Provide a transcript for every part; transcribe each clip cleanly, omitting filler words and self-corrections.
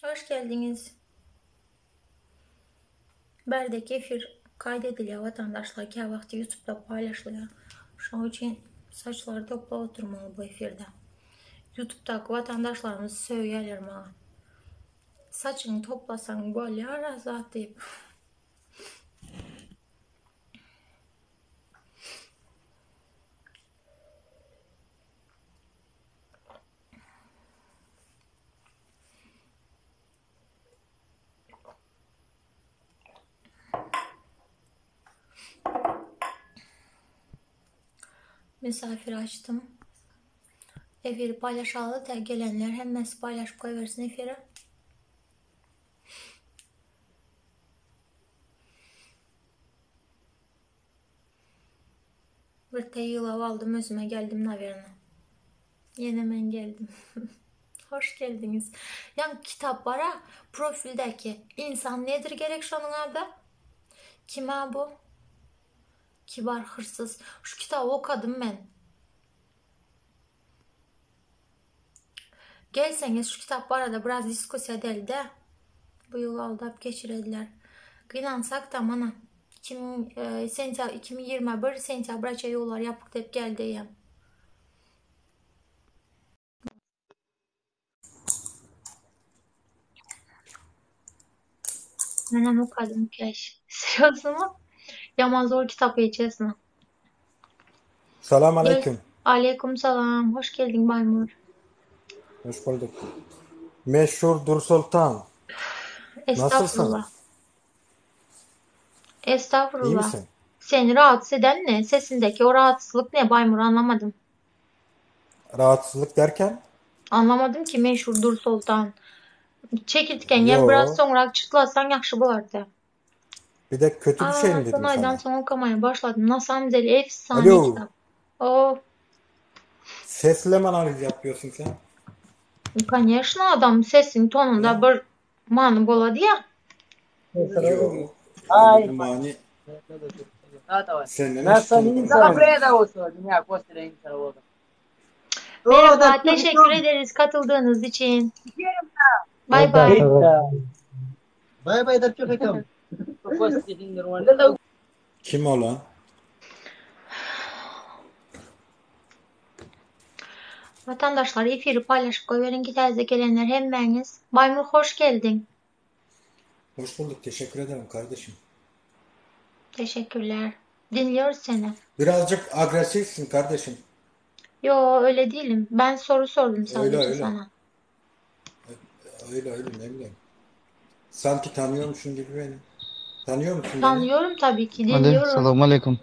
Hoş geldiniz. Bärdeki efir kaydedilýär watandaşlar käwagt YouTube'da paýlaşylýar. Şonuň üçin saçlary toplap oturmaly bu efirde. YouTube'daky watandaşlarymyz sögýärler maňa. Saçyňy toplasaň bolýar Azat diýip. Misafir açdym. Efiri paýlaşaly da gelenler hemmesi paýlaşyp goýbersin efiri. Bir te ýylap aldym özüme geldim nawerno. Ýene men geldim. Hoş geldiňiz. Ýaňky kitap bara profildäki insan nedir gerek şonuň ady? Kima bu? Kibar hyrsyz. Şu kitaby okadym men. Gelseňiz şu kitap barada biraz diskussiýa edeli-dä. Bu ýyl aldap geçirediler. Gynansak-da mana 2000 e, sentýabr 2021 sentýabra çenli ýollar ýapyk diýip geldi eýýäm. Menem okadym keş. Serýoznymy? Ýaman zor kitap eýjesini. Salam Gel. aleyküm. Aleýkum salam. Hoş geldiň Baýmur. Hoş bulduk. Meşhur Dursoltan. Nasılsın? Estağfurullah. İyi Estağfurullah. misin? Seni rahatsız eden ne? Sesindeki o rahatsızlık ne Baymur anlamadım. Rahatsızlık derken? Anlamadım ki meşhur Dursoltan. Çekirtgen gel biraz Yo. soňrak çytlasaň ýagşy bolardy. Bir de kötü bir şey Aa, mi son dedim aydan sana? soň okamaya başladım. Nasamdel efsane Alo. kitap. Oh, Sesle mi analiz yapıyorsun sen? конечно, adam sesin tonunda Ne? bir many bolady ya. Yo. Öyle bir mani senden Nasıl eşittim bu insan? kadar. Merhaba, teşekkür ederiz katıldığınız için. Bay bay. Bay bay Kim olan? Vatandaşlar efiri paylaşıp goýberiň ki täze gelenler hemmäňiz. Baýmur hoş geldiň. Hoş bulduk. Teşekkür ederim kardeşim. Teşekkürler. Dinliyoruz seni. Birazcık agresifsin kardeşim. Yo öyle değilim. Ben soru sordum Öyle sadece öyle. sana. Öyle öyle ne bileyim. Sanki tanıyormuşsun gibi beni. Tanıyor musun beni? Tanıyorum tabii ki Ali, dinliyorum. selamun aleyküm.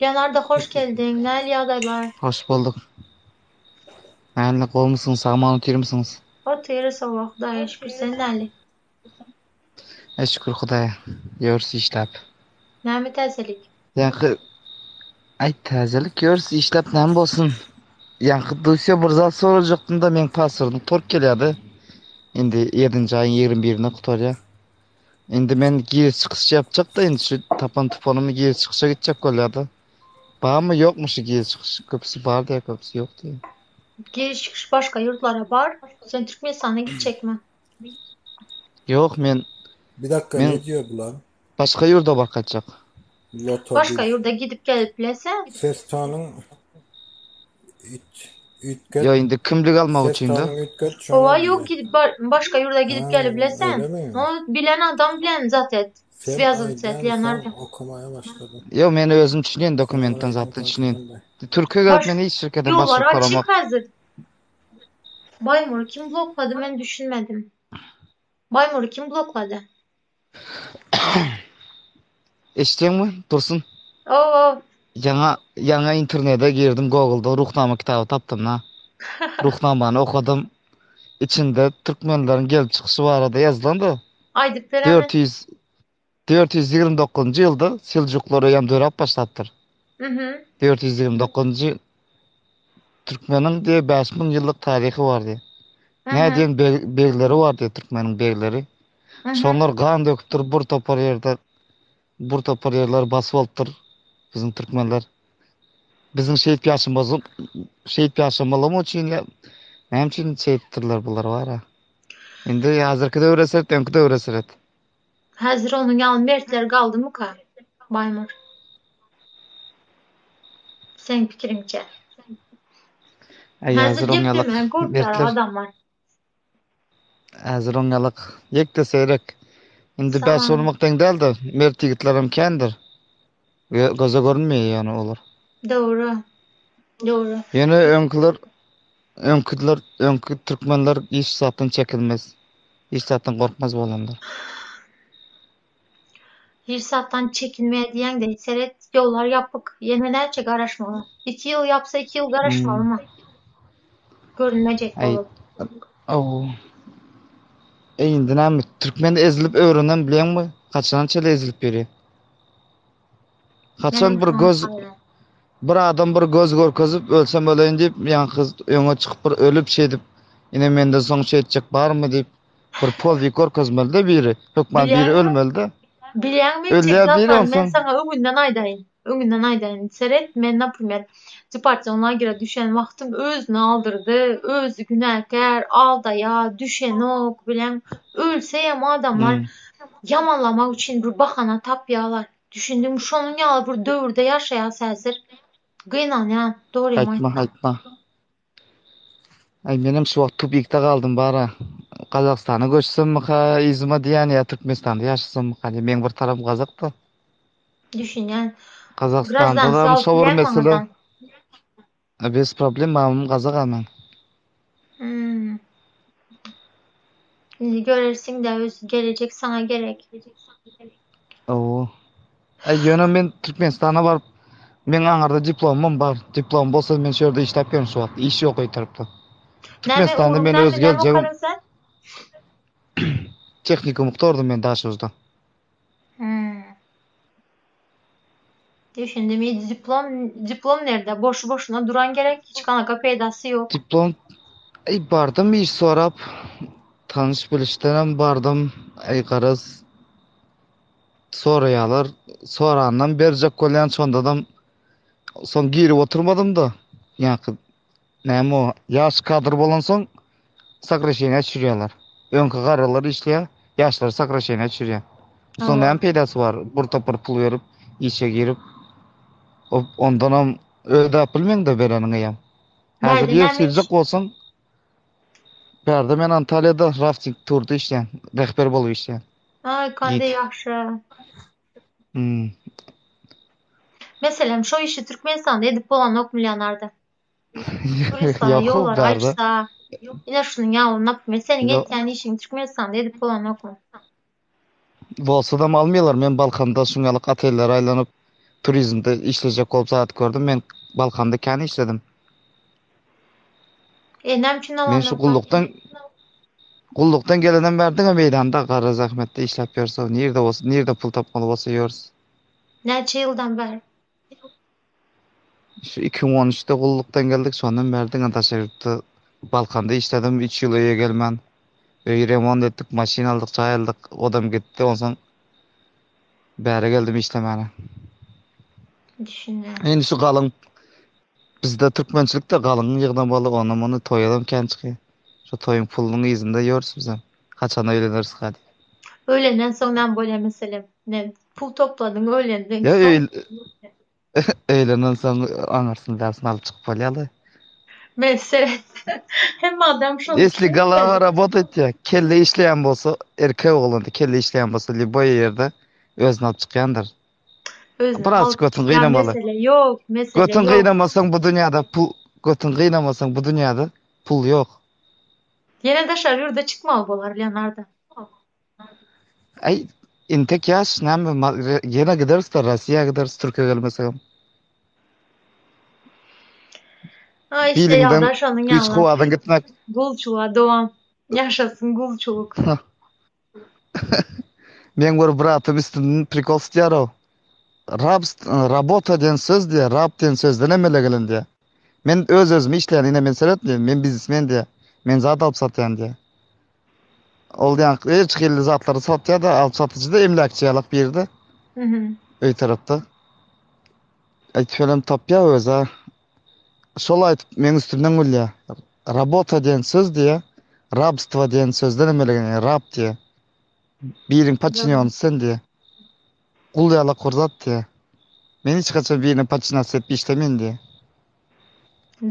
Leonardo hoş geldin. Nel ýagdaýlar? Hoş bulduk. Nähili gowmysyňyz, sag-aman otyrmysyňyz? Otyrys hawa Hudaýa şükür sen näli? E şükür Hudaýa. Ýörüs işläp. Näme täzelik? Ýaňky aý täzelik ýörüs işläp näme bolsun. Ýaňky Dusýa bir zat sorajakdym-da meň pasportym tork gelýärdi. Indi ýedinji aýyň 21-ine gutarýar. Indi men giriş çykyş ýapjak-da indi şu tapan tupanymy giriş çykyşa gitjek bolýardy. Barmy ýokmy şu giriş çykyş? Köpüsi bar diýýär, köpüsi ýok diýýär. Giriş çykyş başga ýurtlara bar. Sen Türkmenistana gitjekmi? Ýok men Bir dakika men ne diyor bu lan? başga ýurda barkaçjak. Loto Başga bir. ýurda gidip gelip bileseň. Ses tonun üt, ütget. Ýa indi kimlik almak Ses üçin-de. tonun ütget Howa şoňa ýok diyor. gidip bar başga ýurda gidip Ha, gelip bileseň. öyle mi? No bilen adam bilen zat et. Sen Swýazywat et aydan Leonardo. son okumaya başladın. Ýok men özüm düşünýän Selam dokumentden aleyküm zatdan düşünýän. kardeşim. Türkiýe gelip Baş men hiç şirkete ýollar başlyk açyk bolamok. häzir. Baýmury kim bloklady men düşünmedim. Baýmury kim bloklady? Eşitýäňmi Dursun? Ow ow. Ýaňa ýaňa internete girdim Google'da Ruhnama kitaby tapdym na. Ruhnamany okadym. Içinde türkmenleriň gelip çykyşy barada ýazylandy. Aýdyp beräýme. 400 429-njy ýylda Seljuklar eýýäm döräp başlapdyr. Mhm. 429-njy Türkmeniň diýe 5000 ýyllyk taryhy bar diýe. Nä Mhm. diýen beg, begleri bar diýe türkmeniň begleri. Mhm. Şonlar gan döküpdir bir topar ýerde bir topar ýerleri basyp alypdyr biziň türkmenler. Biziň şeýdip ýaşamazym şeýdip ýaşamalamy üçin ýa näme üçin şeýdipdirler bular bara. Indi häzirki döwre seret, öňki döwre seret. Häzir onuň ýaly mertler galdymyka, Baýmur? Seň pikiriňçe? Aý, Häzir häzir oň ýalak geplemän gorkýar mertler. adamlar. Häzir oň ýalak ýekde seýrek. Indi bäş Salam. bolmak deň däldir. Mert ýigitlerem kändir. Göze görünmeýär ýöne olar. Dogry. Dogry. Ýöne öňküler öňküler öňki türkmenler hiç zatdan çekinmez. Hiç zatdan gorkmaz bolanlar. Hiç zatdan çekinme diýeňde seret ýollar ýapyk. Ýene näçe garaşmaly? 2 ýyl ýapsa 2 ýyl Hmm. garaşmalymy? Görünmejek Aý, bolup. o. E indi näme türkmen ezilip öwrenen bileňmi? Haçan çenli ezilip ýörýär? Menem Haçan bir şoňa göz haýran. bir adam bir göz görkezip ölsem öleýin diýip, ýaňky öňe çykyp bir ölüp şeýdip, ine menden soň şeýtjek barmy diýip, bir podwig görkezmeli-de biri. Hökman biri Bilýäňmi? ölmeli-de. Bilýäňmi etjek Ölýär biri zatlaryny men onsoň. saňa öňünden aýdaýyn. Öňünden aýdaýyn. Seret, men naprimer, deportasion lagere düşen wagtym özüni aldyrdy, özi günäkär, aldaýa, düşenok, bileň. Ölseýem adamlar Hmm. ýamanlamak üçin bir bahana tapýarlar. Düşündiňmi? Şonuň ýaly bir döwürde ýaşaýas häzir. Gynanýan, dogrymy Aýtma, aýtsam. aýtma. Aý menem şu wagt tupikde galdym bara. Gazagystana göçsemmika yzyma diýýän ýa Türkmenistanda ýaşasammyka diýýän. Meň bir tarapym gazakda. Düşünýän. Gazagystanda Graždanstwo da alyp şo bir bilýäňmi mesele. aňyrdan? Bez problem mamam gazak a meň. Hmm. Indi görersiň-dä öz gelejek saňa gerek. Owo. Aý ýöne men Türkmenistana baryp meň aňyrda diplomym bar. Diplom bolsa men şu ýerde işläp ýörün şu wagt. Iş ýok öý tarapda. Näme Türkmenistanda ugruň men näme öz näme geljegim okadyň sen? tehnikum gutardym men Daşoguzda. Hmm. Düşündim. İyi diplom diplom nerede? Boşu boşuna duran gerek. Hiç kanaka peýdasy ýok. Diplom Aý bardym iş sorap. Tanyş bilişdenem bardym. Aý garaz soraýarlar. Sorandan berjek bolýan şondadam soň girip oturmadym-da. Ýaňky näme o ýaş kadr bolansoň sokraşeniýa düşürýärler. Öňki garrylar işleýär, ýaşlar sokraşeniýa düşürýär. Soň Hawa. näme peýdasy bar? Bir topar pul berip, işe girip, ondanam ödäp bilmeň-de bereniňi hem. Häzir Bärde ýer näme sürjek iş? bolsaň, bärde men Antalýada rafting turda işleýän, rehber bolup işleýän. Aý, kande Git. ýagşy. Hmm. Meselem, şo işi Türkmenistanda edip bolanok millionarda. Turistlere Ýok, ýollar bärde. açsa, ine şunuň ýaly, naprimýer, seniň Ýok. etýän işiňi Türkmenistanda edip bolanokmy? Bolsadam almaýarlar. Men Balkanda şuň ýaly otellere aýlanyp, turizmde işlejek bolup zat gördüm. Men Balkanda kän işledim. E, näme üçin Men şu alanoklar? gullukdan gullukdan gelenem bäri diňe meýdanda gara zähmetde işläp ýörse, nirde bolsa, nirde pul tapmaly bolsa ýörüs. Näçe ýyldan bäri? Şu 2013-de gullukdan geldik, şondan bäri diňe daşary ýurtda Balkanda işledim, 3 ýyl öýe gelmän. Öýi remont etdik, maşyn aldyk, jaý aldyk, odam gitdi, onsoň bäri geldim işlemäne. Düşünýän. Indi şu galyň bizde türkmençilikde galyň ýygnamaly, ony muny toýadam kän çykýar. Şu toýuň pulunyň yzynda ýörüs bizem. Haçan öýleneris hadi. Öýlenden soň näme bolýar meselem? Ne pul topladyň, öýlendiň, Ýa soň öýl öýlenen soň aňyrsyny bärsini alyp çykyp bolýar-da. Mesele hemme adam şony Esli galava düşünmeli. rabot etýär. Kelle işleýän bolsa, erkek oglanda kelle işleýän bolsa lýuboý ýerde özüni alyp çykýandyr. Özüni Birazjyk alyp götüň çykýan gynamaly. mesele ýok, mesele Götüň ýok. gynamasaň bu dünýäde pul götüň gynamasaň bu dünýäde pul ýok. Ýene daşary ýurda çykmaly bolar Leonardo. Aý intek ýaş näme ýene gideris-de Rossiýa gideris Türkiýe gelmesegem. Ay işte Biliňden ýagdaý şonuň güýç ýaly. kuwwadyň gitmek. Gulçulyga dowam. Ýaşasyn gulçulyk. Meň bir bratym üstünden prikol tutýar-ow. Rab, rabota diýen söz diýýär, rab diýen sözden emele gelen diýýär. Men öz-özümi işleýän, ine men seret diýýär, men biznesmen diýýär. Men zat alyp satýan diýýär. Ol diýen hiç hili zatlary satýar-da, alyp satyjy-da emläkçi ýalak biri-de. Öý tarapda. Aýtfelem tapýar öz-ä. Şol aýtyp meň üstümden gülýär. Rabota diýen söz diýýär. Rabstwo diýen sözden emele gelen, rab diýe. Biriň podçinýonysy sen diýe. Gul ýalak bir zat diýe. Men hiç haçan birine podçinasy edip işlemeýin diýe.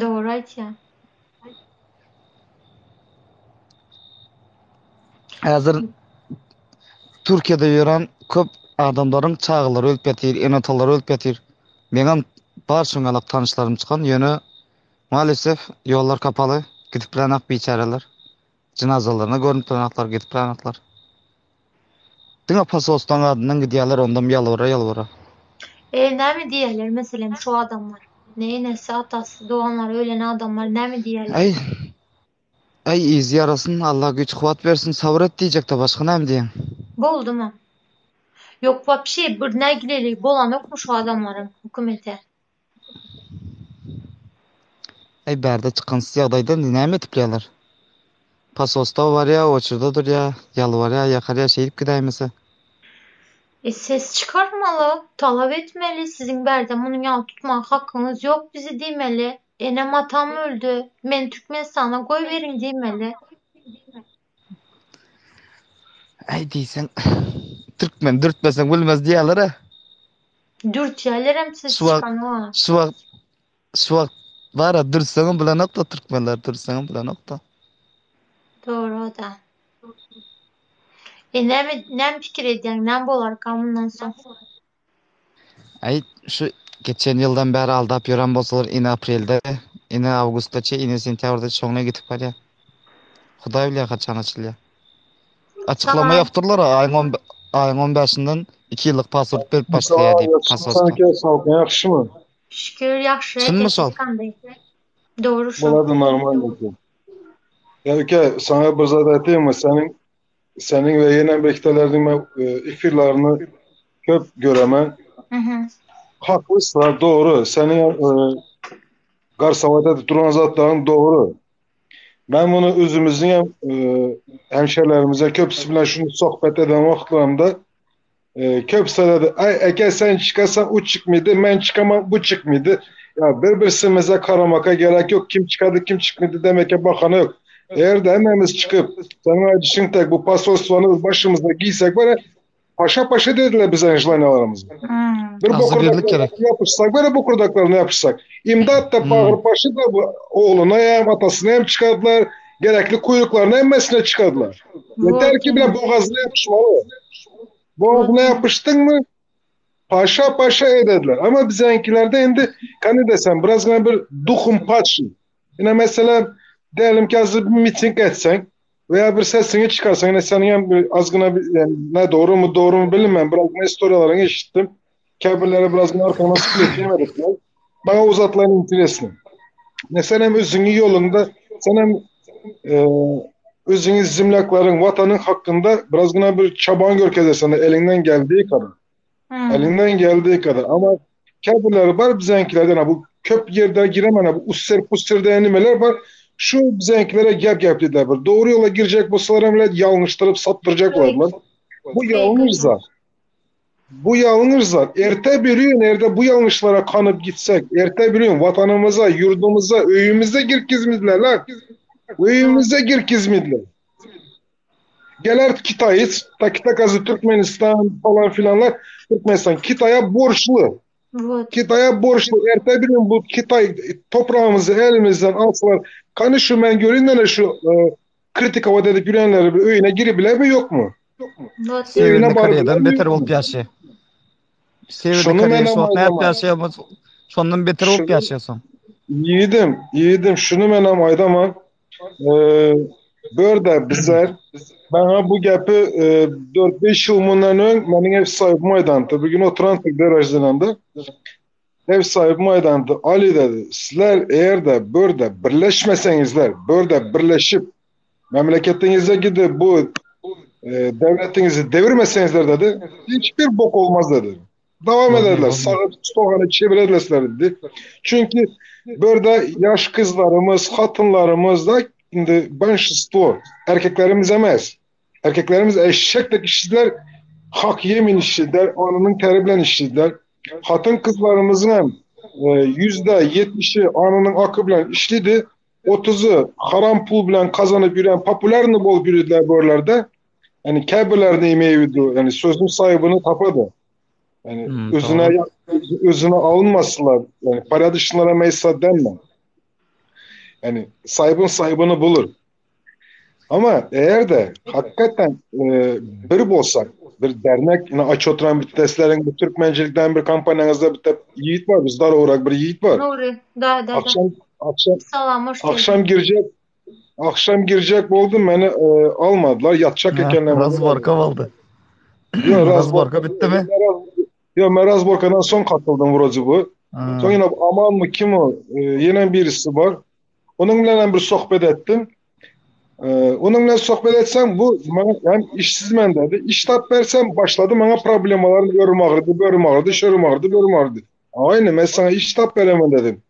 Dogry aýtýaň. Häzir Türkiýede ýören köp adamlaryň çagalary ölüp ýatyr, ene-atalary ölüp ýatyr. Meňem bar şoň ýalak tanyşlarym çykan, ýöne maalesef ýollar kapaly, gidip bilenok biçäreler. Jynazalaryna görnüp bilenoklar, gidip bilenoklar. Diňe posolstwaň adyndan gidýärler, ondam ýalbara-ýalbara. E näme diýerler meselem şu adamlar? Ne enesi, atasy, doganlary ölen adamlar näme diýerler? Aý, aý yzy ýarasyn, Allah güýç kuwwat bersin, sabyr et diýjekde başga näme diýeň? Boldumy? Ýok wapşe bir nägileligi bolanokmy şu adamlaryň hökümete? Aý bärde çykansyz ýagdaýda indi näme edip bilýärler? Posolstwa barýar, oçurda durýar, ýalbarýar, ýakarýar şeýdip gidäýmese. E ses çykarmaly, talap etmeli, siziň bärde munuň ýaly tutmaga hakyňyz ýok bizi diýmeli, enem atam öldi, meni Türkmenistana goýberiň diýmeli. Äý diýseň, türkmen dürtmeseň bilmez diýýärler-ä. Dürtýärlerem ses Şu wagt, çykanok. şu wagt, şu wagt bar-a dürtseňem bilenok-da türkmenler, dürtseňem bilenok-da. Dogry o-da. E näme, näme pikir edýäň, näme bolarka mundan soň? Aý, şu geçen ýyldan bäri aldap ýören bolsalar, ine aprelde, ine awgustdaça, ine sentýabrda şoňa gidip barýar. Hudaý bilýär haçan açylýar. Açyklama Saňa ýapdyrlar, aýyň on, aýyň 15-inden 2 ýyllyk pasport berip başlaýar diýip, pasolstwa. Sanki salkyn ýagşymy? Şükür ýagşy Çynmy eken şol? ses gandy. Dogry şo. Bolady normal eken. Ya ülke sana bir zat aýtayym mı? Senin senin ve ýene bekteleriniň men e, efirlerini köp göremen. Mhm. Haklyslar doğru. Senin e, Garsavada duran zatların doğru. Ben bunu özümüzün hem e, hemşerilerimize köpüsü bilen şunu sohbet eden vaxtlarımda e, köpüsü dedi ay eke sen çıkarsan o çıkmıydı ben çıkamam bu çıkmıydı. Ya birbirimize karamaka gerek yok. Kim çıkardı kim çıkmadı demeke bakanı yok. Eğer de hememiz çıkıp senin acışın tek bu pasosvanı başımıza giysek böyle paşa paşa dediler bize enjlanalarımızı. Hmm. Bir Azı birlik bokurdaklarına gerek. yapışsak böyle bokurdaklarına yapışsak. İmdat da Hmm. bağır paşa da bu oğluna hem atasına hem çıkardılar. Gerekli kuyruklarına hemmesine çıkardılar. Yeter Вот ki bile ine. boğazına yapışmalı. Вот Boğazına ine. yapıştın mı paşa paşa ederler. Ama bizimkilerde indi hani desem biraz gene bir duhum paçın. Yine mesela diyelim ki az bir miting etsen veya bir sesini çıkarsan yine senin hem bir azgına bir, yani ne doğru mu doğru mu bilinmem. Biraz ne storylarını işittim. Kabirlere biraz gene arkana split yemedikler. Bana uzatılan interesini. Ne sen hem özünü yolunda sen hem e, özünü zimlakların vatanın hakkında biraz gene bir çaban görkezesen elinden geldiği kadar. Hmm. Elinden geldiği kadar. Ama kabirler var bizimkilerden. Ha, bu köp yerde giremem. Ha, bu usser pusser denimeler var. Şu bizimkilere gep gep dediler. Böyle Doğru yola girecek bu sıra millet yanlıştırıp saptıracaklar. Fake. Bu Fake yanlış adam. zat. Bu yanlış zat. Erte bir gün erde bu yanlışlara kanıp gitsek, erte bir gün vatanımıza, yurdumuza, öyümüze girkizmediler lan. Doğru. Öyümüze girkizmediler. Geler Kitay'ı, ta Kitakazı Türkmenistan falan filanlar, Türkmenistan Kitay'a borçlu. Вот. Kitay'a borçlu. Erte bir gün bu Kitay toprağımızı elimizden alsalar, kanı şu ben göreyim de şu e, kritik hava edip yürüyenleri bir öyüne girebilir mi yok mu? Вот Öyüne Sewerni barabilir Koreýadan mi beter yok bolup mu? ýaşaýar. Sewerni Şunu Koreýa men şu wagt nädip aýdamam. ýaşaýar, şondan beter bolup Şunu ýaşaýarsyň. yiğidim, yiğidim şunu men hem aýdamam. Ee, Börde bizler bana bu gepi e, 4-5 yıl bundan ön benim ev sahibim aydandı. Bugün oturan derajdandı. Ev sahibim aydandı. Ali dedi, sizler eğer de burada birleşmesenizler, burada birleşip memleketinize gidip bu e, devletinizi devirmesenizler dedi, hiçbir bok olmaz dedi. Devam Bolmaýar, ederler. bolmaýar. Sağa soğanı çevirerler dedi. Çünkü burada yaş kızlarımız, hatınlarımız da şimdi benşisto, erkeklerimiz emez. Erkeklerimiz eşek işçiler, hak yemin işçiler, anının teri bilen işçiler. Hatın kızlarımızın hem, %70'i anının akı bilen işliydi. 30-y haram pul bilen kazanyp ýören populýarny bolup ýörediler bu ýerlerde. Yani käbirlerini imeýi widu, yani sözün sahibini tapady. Yani Hmm, özüne doğru. özüne alınmasınlar. Yani paradışlara meysa denme. Yani sahibin sahibini bulur. Ama eğer de hakikaten e, bir bolsak, bir dernek yine aç oturan bir testlerin bir Türkmencilikten bir kampanyanızda bir tep yiğit var, biz dar olarak bir yiğit var. Nuri, da da da. Akşam akşam Salam, hoş geldin. akşam girecek akşam girecek oldum beni e, almadılar. Yatacak Ha, ekenler beni razborka boldy. Yo, Razborka bitdi mi? Yo, ben Razborka'dan son katıldım вроде bu. Ha. Son yine aman mı kim o? E, yine birisi var. Onunla bir sohbet ettim. Ee, onunla sohbet etsem bu bana, hem işsiz men dedi. İş tap versem başladı bana problemalar börüm ağrıdı, börüm ağrıdı, şörüm ağrıdı, börüm ağrıdı. Aynı ben sana iş tap veremem dedim.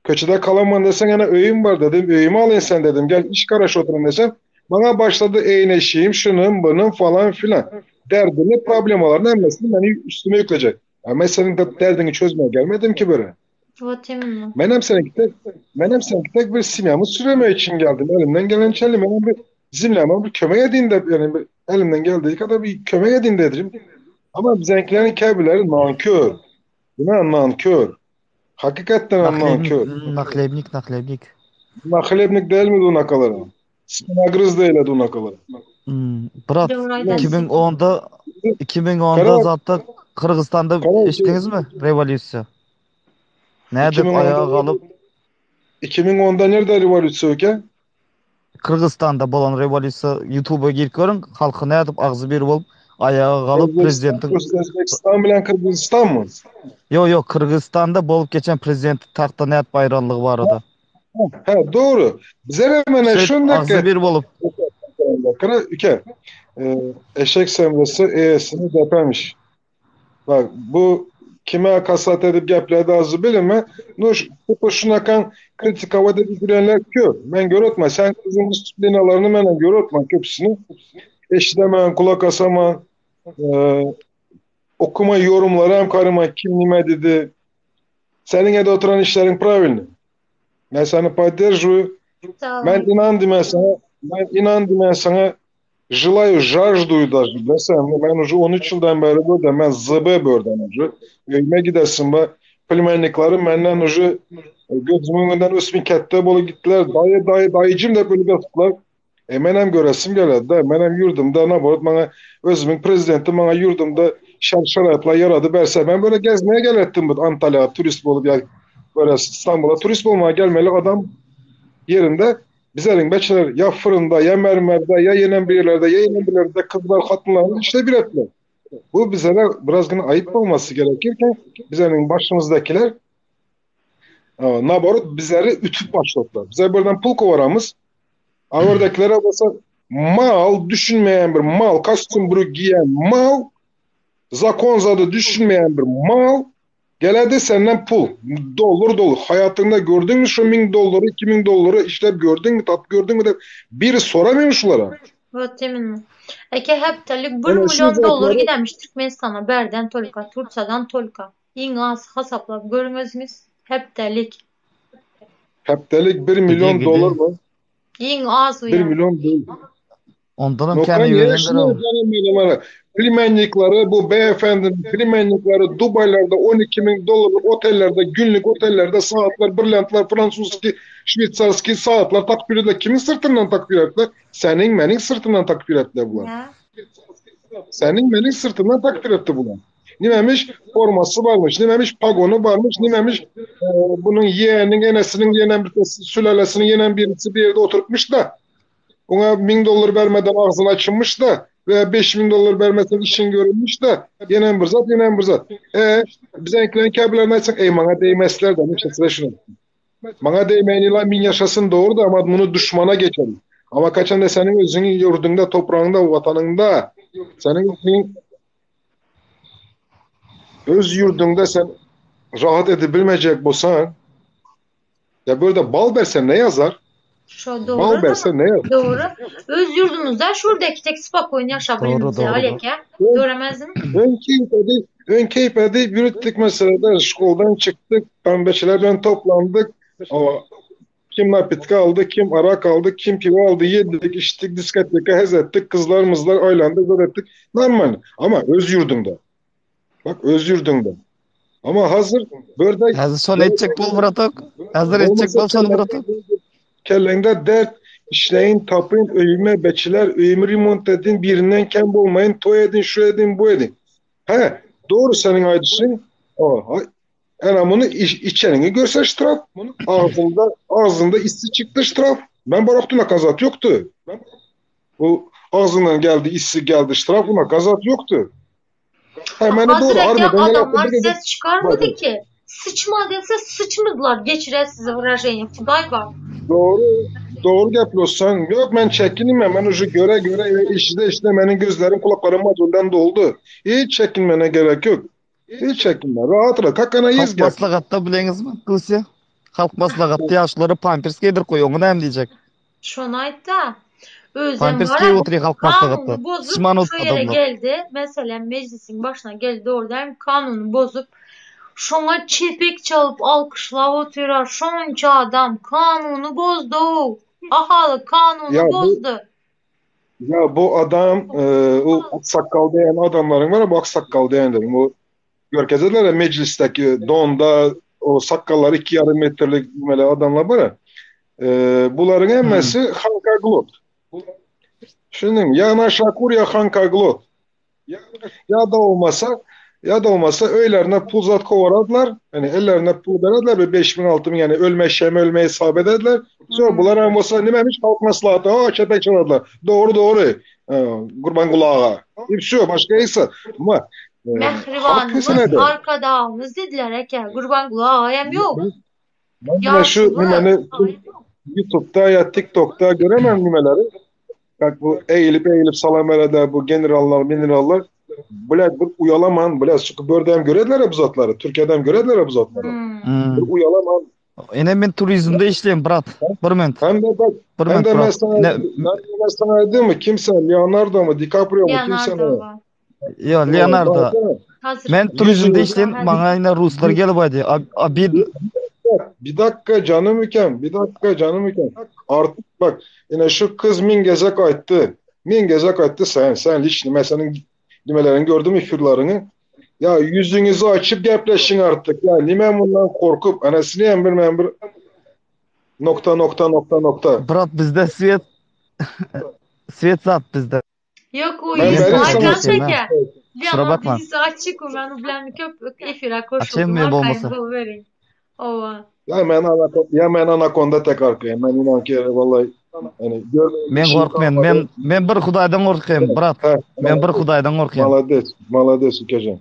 Köşede kalamam desen yana öyüm var dedim. Öyümü alayım sen dedim. Gel iş karaş oturun desem. Bana başladı eğneşeyim, şunun bunun falan filan. Derdini, problemalarını hemmesini beni üstüme yükleyecek. Ya ben senin de derdini çözmeye gelmedim ki böyle. Вот именно. Ben hem seninki tek, ben hem seninki tek bir simyamı süreme için geldim. Elimden gelen çelim. Ben bir zimleme bir kömek edeyim de yani bir, elimden geldiği kadar bir kömek edeyim dedim. Ama bizimkilerin kebileri nankör. Buna nankör. Hakikaten Nahlebnik, nankör. nahlebnik, nahlebnik. Nahlebnik değil mi dunakaları? Spinagrız değil dunakaları. Hmm, brat, Döwür aýdan. 2010-da 2010-da Kara, zatda Kyrgyzstanda Kara, eşitdiňizmi? Rewolýusiýa. Nädip 2010'da aýaga galyp 2010'da nerede revolüsyon ki? Kyrgyzstanda bolan rewolýusiýa YouTube'a girip görüň, halky nädip agzy bir bolup aýaga galyp Özbekistan, prezidentiň Özbekistan bilen Kırgızistan mı? Yo yo Kyrgyzstanda bolup geçen prezidenti tagtda nädip aýrallygy barada. Ha, doğru. Bize hemen Şeýdip şundaki agzy bir bolup Kara ülke. Ee, eşek semresi e'sini depemiş. Bak bu kime kasat edip gepledi azı bilime. Nuş bu şunakan kritika ve de bilenler kö. Ben görötme. Sen kızın disiplinalarını menen görötme köpsünü. Eşidemen, kulak asama, e, okuma yorumları hem karıma kim nime dedi. Senin evde oturan işlerin pravilni. Ben seni поддерживаю. Sag Ben bol. inandım ben sana. Ben inandım ben sana. Желаю, жаждую даже. Desem, ben уже 13 yıldan beri burada, ben zıbe buradan уже. Evime gidersin be. Plmenniklerim benden уже gözümün önünden ösmin kette bolu gittiler. Dayı dayı dayıcım da böyle yaptılar. E menem göresim geldi de. Menem yurdumda ne bana bana özümün prezidenti bana yurdumda şer şarayatla yaradı berse. Ben böyle gezmeye gelettim bu Antalya turist bolup ya böyle İstanbul'a turist olmaya gelmeli adam yerinde bizlerin beçeler ya fırında ya mermerde ya yenen bir yerlerde ya yenen bir yerlerde kızlar kadınlar işte bir etler. Bu bizlere biraz yine ayıp olması gerekirken bizlerin başımızdakiler e, naborot bizleri ütüp başladılar. Bize buradan pul kovaramız. Oradakilere basa mal düşünmeyen bir mal, kostüm bürük giyen mal, zakonzadı düşünmeyen bir mal, geledi senden pul. Dolar dolu. Hayatında gördün mü şu 1000 doları, 2000 doları işlep gördün mü, tat gördün mü de biri soramıyor şulara. Вот именно. Eke hepdelik 1 Yani şu milyon dollar zatları gidermiş Türkmenistan'a berden tolka, Turçadan tolka. Iň az hasaplap görüňizmiz hepdelik. heptelik 1 gide milyon dolar gide. mı? Iň az 1 uýa. milyon değil. Ondanam Nokan kän niye ýörendir şunu o. canım benim hani plimennikleri bu beyefendinin plimennikleri Dubaylarda 12 bin dolarlık otellerde günlük otellerde saatler, brilliantlar, Fransızki, Şveytsarski saatler takbir ettiler. Kimin sırtından takbir ettiler? Senin benim sırtından takbir ettiler bunlar. Ya. Senin benim sırtından takdir etti bunlar. Nimemiş forması varmış, nimemiş pagonu varmış, nimemiş e, bunun yeğenin, enesinin yenen bir sülalesinin yenen birisi bir yerde oturtmuş da ona 1000 dolar vermeden ağzını açılmış da veya 5000 dolar vermesen işin görünmüş de yenen bir zat, yenen bir zat. E, bize kabilerini açsak, ey bana değmezler demiş, sıra şunu. Bana değmeyin ilan bin yaşasın doğru da ama bunu düşmana geçelim. Ama kaçan da senin özünün yurdunda, toprağında, vatanında, senin özünün öz yurdunda sen rahat edebilmeyecek bolsan, ya böyle bal versen ne yazar? Şo Bal dogry da. versen ne yazar? Dogry. Öz ýurdumyzda şurdaki tek spokojny ýaşap Dogry, bilimiz dogry. aleke. Ön, Göremezdim. ön keyif ön keyif edip yürüttük mesela şkoldan çıktık, pembeçilerden toplandık. Ama. Kim napitka aldy, kim arak aldy, kim piwo aldy, yedik, içdik, diskoteka hez ettik, kızlar mızlar aylandık, zat ettik. Normal. Ama öz yurdunda. Bak öz yurdunda. Ama hazır böyle Hazır son etjek bol bratok. Hazır etjek bol son bratok. Kellende dert işleyin, tapın, öyüme beçiler, öyümü remont edin, birinden kem olmayın, toy edin, şu edin, bu edin. He, doğru senin aydışın. O, Ena bunu iç, içenini görse ştraf. Ağzında, ağzında issi çıktı ştraf. Ben bıraktım kazat yoktu. Bu ağzından geldi, issi geldi ştraf, buna kazat yoktu. Hemen Hazır doğru. eke Armadan adamlar yaptı, ses çıkarmadı ki. Sıçma dese sıçmadılar. Geçire sizi выражение. Xuday var. Doğru, doğru gapıyorsun. Yok ben çekinmem. Ben ucu göre göre işte işte benim gözlerim kulaklarım acından doldu. Hiç çekinmene gerek yok. Hiç çekinme. Rahat rahat. Kakana Halk yüz gel. maslahatda bileňizmi? Russiýa. Halk maslahatda ýaşlary pampers giydirip goýuň, oňa näme diýjek? Şonu ayt da. Özem Pampers var giýip ama oturyň halk maslahatda. kanunu bozup Şişman şu oldu yere adamlar. geldi. Mesela meclisin başına geldi oradan kanunu bozup şona çepek çalıp alkışlap oturar. Şonca adam kanunu bozdu. Ahalı kanunu Ya bu bozdu. ya bu adam e, o aksakkal diyen adamların var ya bu aksakkal diyenlerin o görkezediler ya meclisteki donda o sakallar 2,5 metrelik böyle adamlar var ya. E, bunların Hmm. hemmesi Hanka Glot. Şimdi ya Naşakur ya Hanka Glot. Ya da olmasa ya da olmasa öylerine pul zat kovaradılar. Hani ellerine pul verediler ve 5 bin 6 bin yani ölme şem ölme hesap ederdiler. Sonra bunlar hem olsa nimemiş halk maslahatı. Aa çepek çaladılar. Doğru doğru. Ee, Kurban kulağa. Hepsi yok. Başka ise. Ama e, halk Mehribanımız, meselede. arkadağımız dediler eke. Kurban ağayım yok. Ben, ben yine şu Yaşlı. nimeni YouTube'da ya TikTok'ta göremem nimeleri. Bak bu eğilip eğilip salam verede bu generallar minerallar Bile bir uyalaman, bile çünkü bördem görediler ya bu zatları. Türkiye'den görediler ya bu zatları. Hmm. Hmm. Bir uyalaman. Ene men turizmde işleýän brat. Bir minut. Hem de bak, Bir hem minut de ben brat. sana, Ine ben de ben sana dedim mi? Kimse Leonardo mu, DiCaprio mu, kimse Leonardo ne? var. Yo Ha, Leonardo. baksana. Hazır. Men turizmde Yüzünü, işleýän, Hadi. maňa ine ruslar gelip aýdy. Abi bir dakika canım iken, bir dakika canım iken. Artık bak, yine şu kız min gezek ayttı. Min gezek ayttı sen, sen liçni. Ben senin nimelerini gördüm ifirlerini. Ya yüzünüzü açıp gepleşin artık. Ya nime bundan korkup, anasını emir memir nokta nokta nokta nokta. brat bizde svet svet zat bizde. Yok o Ben yüzü vereyim Men sana. turizmde açan işleýän ha. peki. Kusura Leonardo bakma. yüzü açık o. Ben bilen köp efire Açayım koşuldum. mı Arkayım bolmasa? bol verin. Ova. Ya ben anako ya ben anakonda tek arkayım. Ben inan ki vallahi hani görmeyen Men bir şey gorkmaýan. kalmadı. Men men bir Hudaýdan gorkýan brat. Ha, Men bir Hudaýdan gorkýan. Malades, malades ülkecem.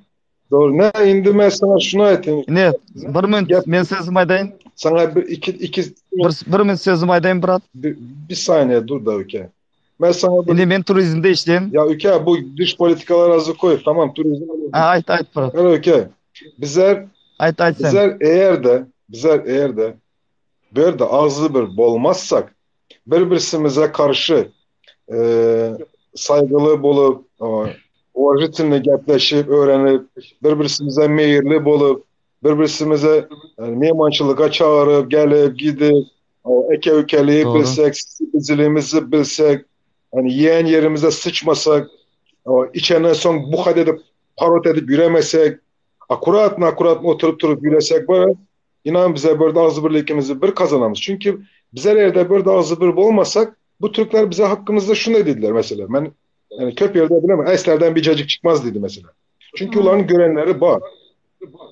Doğru. Ne indi ben sana şunu aytayım. Ine bir minut Gel men sözüm aýdaýyn. sana bir iki iki Bir bir minut sözüm aýdaýyn brat. bir, bir saniye dur da ülke. Ben sana bir Ine men turizmde işleýän. ya ülke bu dış politikalar azı koy. Tamam turizm. Ha, ayt ayt brat. Öyle ülke. Bizler Ayt ayt sen. bizler eğer de bizler eğer de bir de ağzı bir bolmazsak birbirimize karşı e, saygılı bolup, e, уважительно gepleşip, öğrenip, birbirimize meyirli bolup, birbirimize yani meymançılığa çağırıp, gelip, gidip, o eke ükeliği Doğru. bilsek, biziliğimizi bilsek, hani yiyen yerimize sıçmasak, o içenden son bu kadar edip, parot edip yürümesek, akuratna akuratna oturup durup yürüsek böyle, inan bize böyle ağzı birlikimizi bir kazanamız. Çünkü bizler eğer de böyle ağzı bir olmasak, bu Türkler bize hakkımızda şunu dediler mesela. Ben yani köp yerde bilemem. Eslerden bir cacık çıkmaz dedi mesela. Çünkü Hmm. ulan görenleri var.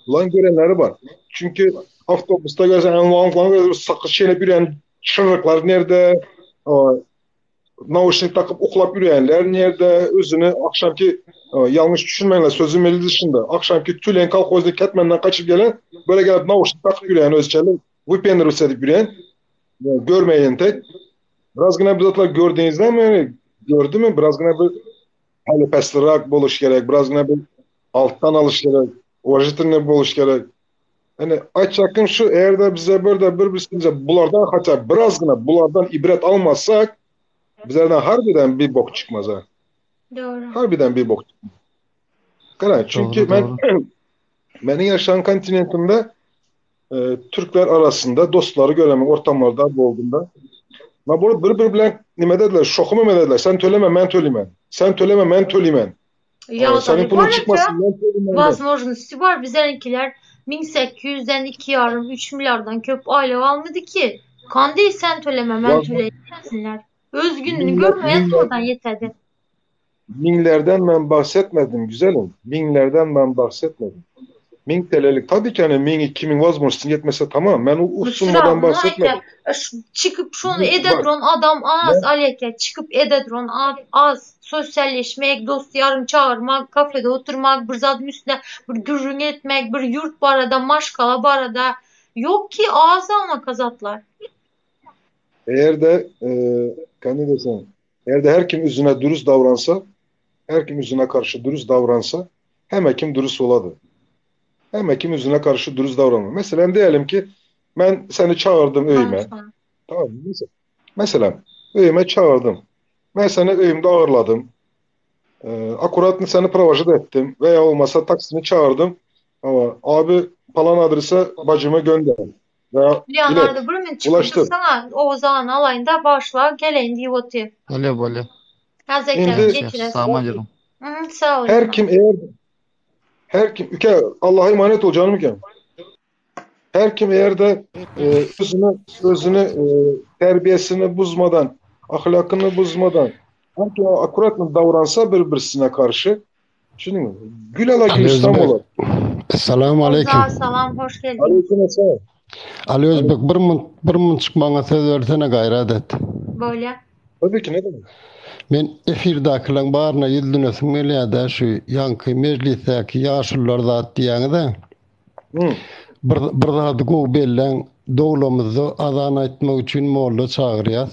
Ulan görenleri var. Çünkü avtobusta görsen lan lan sakız şeyle yürüyen çırıklar nerede? O, nauşnik takıp uklap yürüyenler nerede? Özünü akşamki o, yanlış düşünmeyin sözüm eli dışında. Akşamki Tülen kolhozda Ketmen'den kaçıp gelen böyle gelip nauşnik takıp yürüyen özçeli VPN edip yürüyen yani görmeyen tek. Biraz yine biz atlar gördüğünüzden mi yani gördü mü? Biraz yine bir hani peslirak boluş gerek. Biraz yine bir alttan alış gerek. Уважительный boluş gerek. Hani aytacakım şu eğer de bize böyle birbirimize bulardan hatta biraz yine bulardan ibret almazsak bizlerden harbiden bir bok çıkmaz ha. Doğru. Harbiden bir bok çıkmaz. Kara, çünkü Doğru ben doğru. benim yaşayan kontinentimde e, Türkler arasında dostları göremen ortamlarda olduğunda Ma bu bir bir bilen nime dediler? Şokumu mu dediler? Sen töleme men töleymen. Sen töleme men töleymen. Ýagdaýy Senin pulun bar çıkmasın men töleymen. Возможности bar bizeňkiler 1800-den iki ýarym, üç milliardan köp aýlyk almady ki. Kandy sen töleme men Ya, töleýin diýsinler. Öz gününi Minler, görmeýän minler, zordan ýetedi. Minlerden ben bahsetmedim güzelim. Minlerden ben bahsetmedim. 1000 TL'lik tabii ki hani 1000 2000 vazgeçsin yetmese tamam. Ben o Müsra usunmadan bahsetmedim. Çykyp şony Bak ede duran adam az ben Aleke, çykyp ede duran az. Sosyalleşmek, dost ýaryn çagyrmak, kafede oturmak, bir zadyň üstüne bir gürrüň etmek, bir ýurt barada, maşgala barada ýok ki az almak zatlar. eğer de e, kendi desen eğer de her kim yüzüne dürüst davransa her kim yüzüne karşı dürüst davransa hem kim dürüst oladı. Hem kim yüzüne karşı dürüst davranır. Mesela diyelim ki ben seni çağırdım öyüme. Tamam. Tamam mı? Mesela, mesela öyüme çağırdım. Ben seni öyümde ağırladım. Ee, akurat seni provajı da ettim. Veya olmasa taksini çağırdım. Ama abi falan adrese bacımı gönder. Veya ilet. Leonardo bir min çykyp Ulaştır. dursana, Oguzhan alaýyn-da başla geleýin diýip otyr. Bolýa bolýa. Häzirkä Şimdi Ýagşy ýagşy getiresiň. salam aýdýaryn. Hı, sag ol her Leonardo. kim eğer her kim üke Allah'a emanet ol canım üke. Her kim eğer de e, özünü özünü e, terbiyesini bozmadan, ahlakını bozmadan her kim akurat davransa birbirine karşı şimdi mi? Gül ala Ali gülistan Özbek. olur. Assalamu Oguzhan aleýkum. salam, hoş geldiň. Aleyküm selam. Ali Özbek bir mun bir mun çykmaňa söz bersene gaýrat et. Bolýa. Tabii ki ne demek? Men efirdakileň baryna ýüzlenesim gelýär-de şu ýaňky mejlisdäki ýaşulular zat diýýäňiz-ä. Hı. Bir, bir zady gowy belläň, doglamyzda azan aýtmak üçin molla çagyrýas.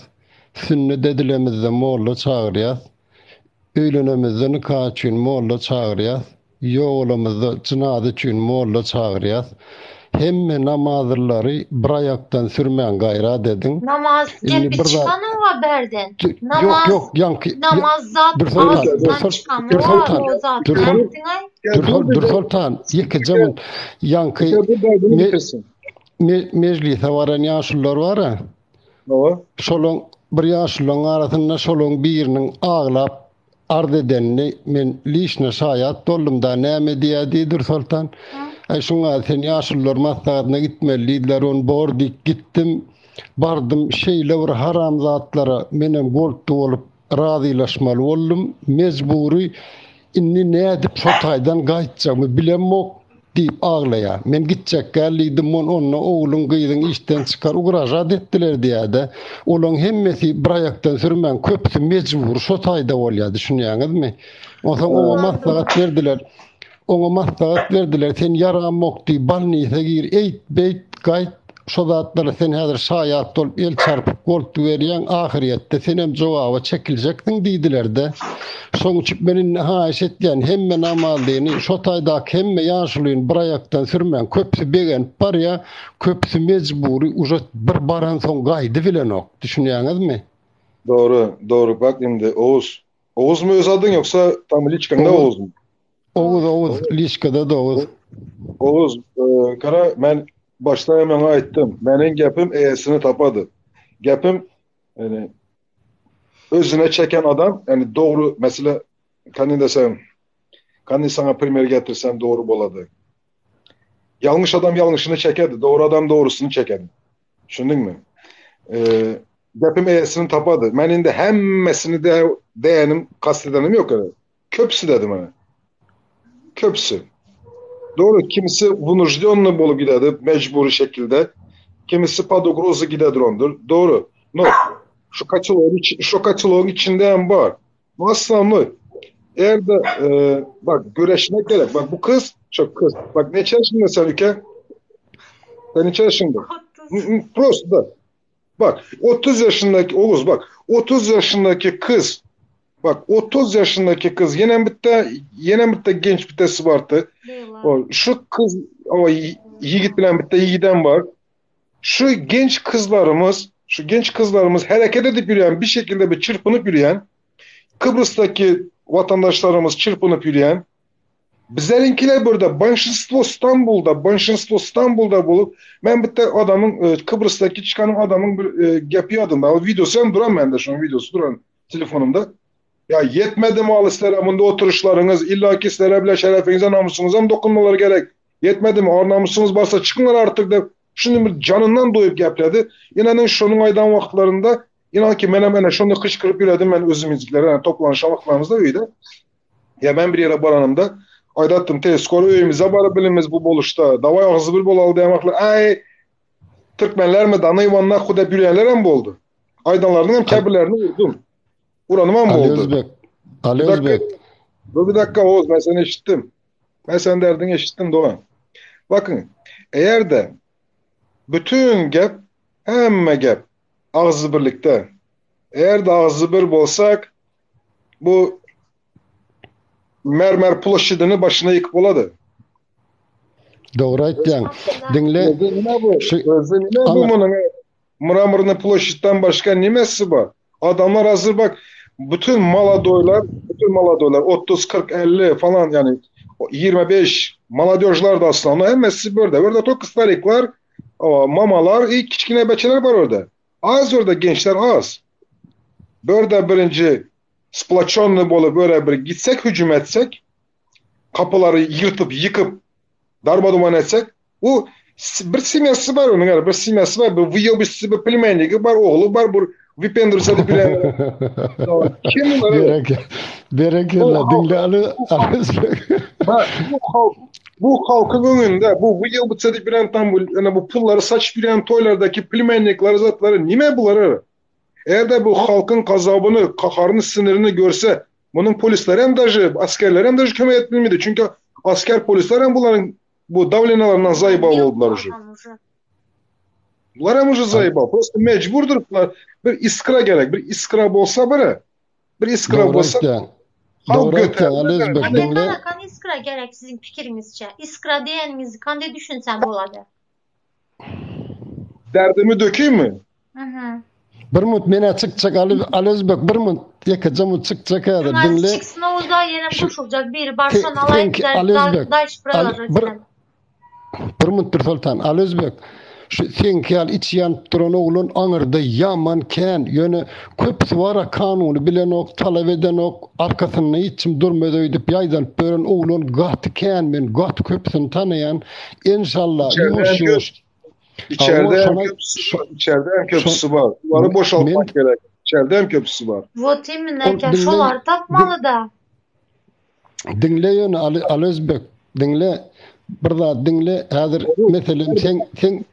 Sünnet edilemizde molla çagyrýas. Öýlenemizde nika üçin molla çagyrýas. Ýogalamyzda jynaza üçin molla çagyrýas. Hemme namazlylary bir aýakdan sürmäň gaýrat ediň. Namaz Indi gepi bir zat çykanyň-a bärden. Ýok Namaz ýok ýaňky namaz zat Dürsoltan agzyndan Dürsol çykany bar Dürsoltan o zat Dürsol nätdiň-aý? Ya Dürsol dur bir de Dürsoltan ýekeje bir mun ýaňky dur derdini me, bitirsin. me, mejlise baran ýaşulular bar-a. Baba. Şolaň bir ýaşulularyň arasynda şolaň biriniň aglap arz edenini men lişne şaýat boldum-da, näme diýýär diý Dürsoltan. Aý şuňa sen ýaşulular maslahatyna gitmeli diýdiler, ony bor diýip gitdim. Bardym şeýle bir haram zatlara menem goltgy bolup razylaşmaly boldum. Mejbury Indi nädip şo taýdan gaýtjagymy bilemok, diýip aglaýar. Men gitjekgä diýdim, mon onda ogluň, gyzyň işden çykar, ugražat etdiler diýýär-de. Olaň hemmesi bir aýakdan sürmän, köpüsi mejbury şo taýda bolýar, düşünýäňizmi? Onsoň oňa maslahat berdiler. Oňa maslahat berdiler, sen ýaramok diý, bolnisa gir, eýt, beýt, gaýt, şo zatlara sen häzir şaýat bolup, el çarpyp goltgy berýäň, ahyrýetde senem jogaba çekiljeksiň diýdiler-de. Şoň üçin men indi haýyş etýän, hemme namazlyny, şo taýdaky hemme ýaşulyny bir aýakdan sürmäň, köpüsi begenip barýa, köpüsi mejbury, uje bir baransoň gaýdybilenok, düşünýäňizmi? Dogry, dogry, bak indi Oguz. Oguzmy öz adyň ýoksa tam liçkaňda Oguz, Oguzmy? Oguz, Oguz, liçkada-da Oguz. Oguz, e, gara men başda hem oňa aýtdym. Meniň gepim eýesini tapady. Gepim yani özüne çeken adam yani doğru mesela kany desem kany sana primer getirsem doğru bolady. Yanlış adam yanlışını çekerdi. Doğru adam doğrusunu çekerdi. Düşündün mü? Ee, gepim eýesini tapady. Men indi hemmesini de değenim, kastedenim yok öyle. Köpüsü dedim hani. Köpüsü. Doğru. Kimisi vunujdyonlu bolup giderdi mecburi şekilde. Kimisi padogrozu giderdir ondur. Doğru. No. Şu kaçılığın, şu kaçılığın içinde hem var. Aslanlı. Eğer de e, bak güreşmek gerek. Bak bu kız çok kız. Bak ne yaşında sen ülke? Sen ne yaşında? Prost da. Bak 30 yaşındaki Oğuz bak 30 yaşındaki kız bak 30 yaşındaki kız yine bitti yine bitti genç bitesi vardı. O, şu kız o yiğit bilen bitti yiğiden var. Şu genç kızlarımız şu genç kızlarımız hareket edip yürüyen bir şekilde bir çırpınıp yürüyen Kıbrıs'taki vatandaşlarımız çırpınıp yürüyen. Bizlerinkiler burada bolşinstvo Stambulda, bolşinstvo Stambulda bolup, men bitte adamyň e, Kıbrıs'taki çıkanın adamyň bir e, gepi adında, o videosu hem duran bende şunun videosu duran telefonumda. Ya yetmedi mi alislere bunda oturuşlarınız, illaki sizlere bile şerefinize, namusunuza mı dokunmaları gerek? Yetmedi mi? Ar namusunuz varsa çıkınlar artık da. Şunu bir canından doyup gepledi. İnanın şunun aydan vaxtlarında, inan ki mene mene şunu kışkırıp yürüdüm ben özümüzlere, yani toplanışan vaxtlarımızda öyle. Ya ben bir yere baranımda aydattım tez skor öyümüze bara bilimiz bu boluşta. Davay ağzı bir bol aldı yamakla. Ay Türkmenler mi danayvanlar huda büryenler mi boldu? Aydanlarının hem kabirlerini vurdum. Uranım mı Ali oldu? Özbek. Ali Bir dakika. Özbek. Dur bir dakika Oğuz ben seni işittim. Ben senin derdini işittim Doğan. Bakın eğer de bütün gep hemme gep ağzı birlikte eğer de ağzı bir bolsak bu mermer ploşidini başına yıkıp oladı. Dogry aýtýaň. Diňle Özü ne bu? şu Özü ne bu Ana bunun? Mramorny ploşidden başka nimesi var? Adamlar hazır bak bütün maladoylar, bütün maladoylar 30, 40, 50 falan yani 25 maladojlar da aslında hemmesi böyle. Orada çok kıslariklar, mamalar, ilk kiçkine beçeler var orada. Az orada gençler az. Böyle birinci splaçonlu bolu böyle bir gitsek hücum etsek kapıları yırtıp yıkıp darmaduman etsek bu bir simyası var onun yani bir simyası var bir vıyobisi bir plmenligi var oğlu var bu Vipendrüs'e de bilen kim bunlar? Berek berekella Bu halk diňle Ali Ali Özbek. ha, bu halk bu halkın önünde bu vıyobisi bilen tam bu, yani bu pulları saç bilen toylardaki plmenlikleri zatları nime bunları? Eğer de bu halkın gazabını, kaharını, sinirini görse bunun polisleri hem dahi, askerleri hem dahi kömek etmedi. Çünkü asker polisler hem bunların bu davlenalarından zayıf oldular уже. Bunlar hem уже zayıf. Просто mecburdur bunlar. Bir iskra gerek. Bir iskra bolsa biri. Bir iskra Dogry bolsa aýtýaň. halk Dogry aýtýaň Ali göterir. Özbek Aka diňle. kanakan iskra gerek sizin fikrinizce. Iskra diyeninizi kande düşünsem bolady. Derdimi dökeyim mi? Hı hı. Bir mut mena çykjak Ali Ali Özbek bir mut ýekeje mut çykjak häzir Şuňa diňle. çyksyn owuzda ýene Şu goşuljak biri barşan Te- alaýyp Tenki bizler Ali da Özbek. daş Ali buralar bir bir mut bir Sultan Ali Özbek. Şu seňki ýaly içi ýanyp duran oglan aňyrda ýaman kän ýöne köpüsi bara kanuny bilenok, talap edenok, arkasynda hiç durmaz öýdüp ýaýdanyp bören oglan gaty kän men gaty köpüsini tanaýan. Inşallah İçeride ýuwaş hem köp, ýuwaş içeride Hawa hem şona köprüsü şo var. İçeride hem şo köprüsü var. Bunları men boşaltmak gerek. İçeride hem köprüsü var. Вот именно ol aka diňle şolary diň tapmaly da. Diňle ýöne Ali, Ali Özbek, diňle bir zat diňle häzir meselem sen sen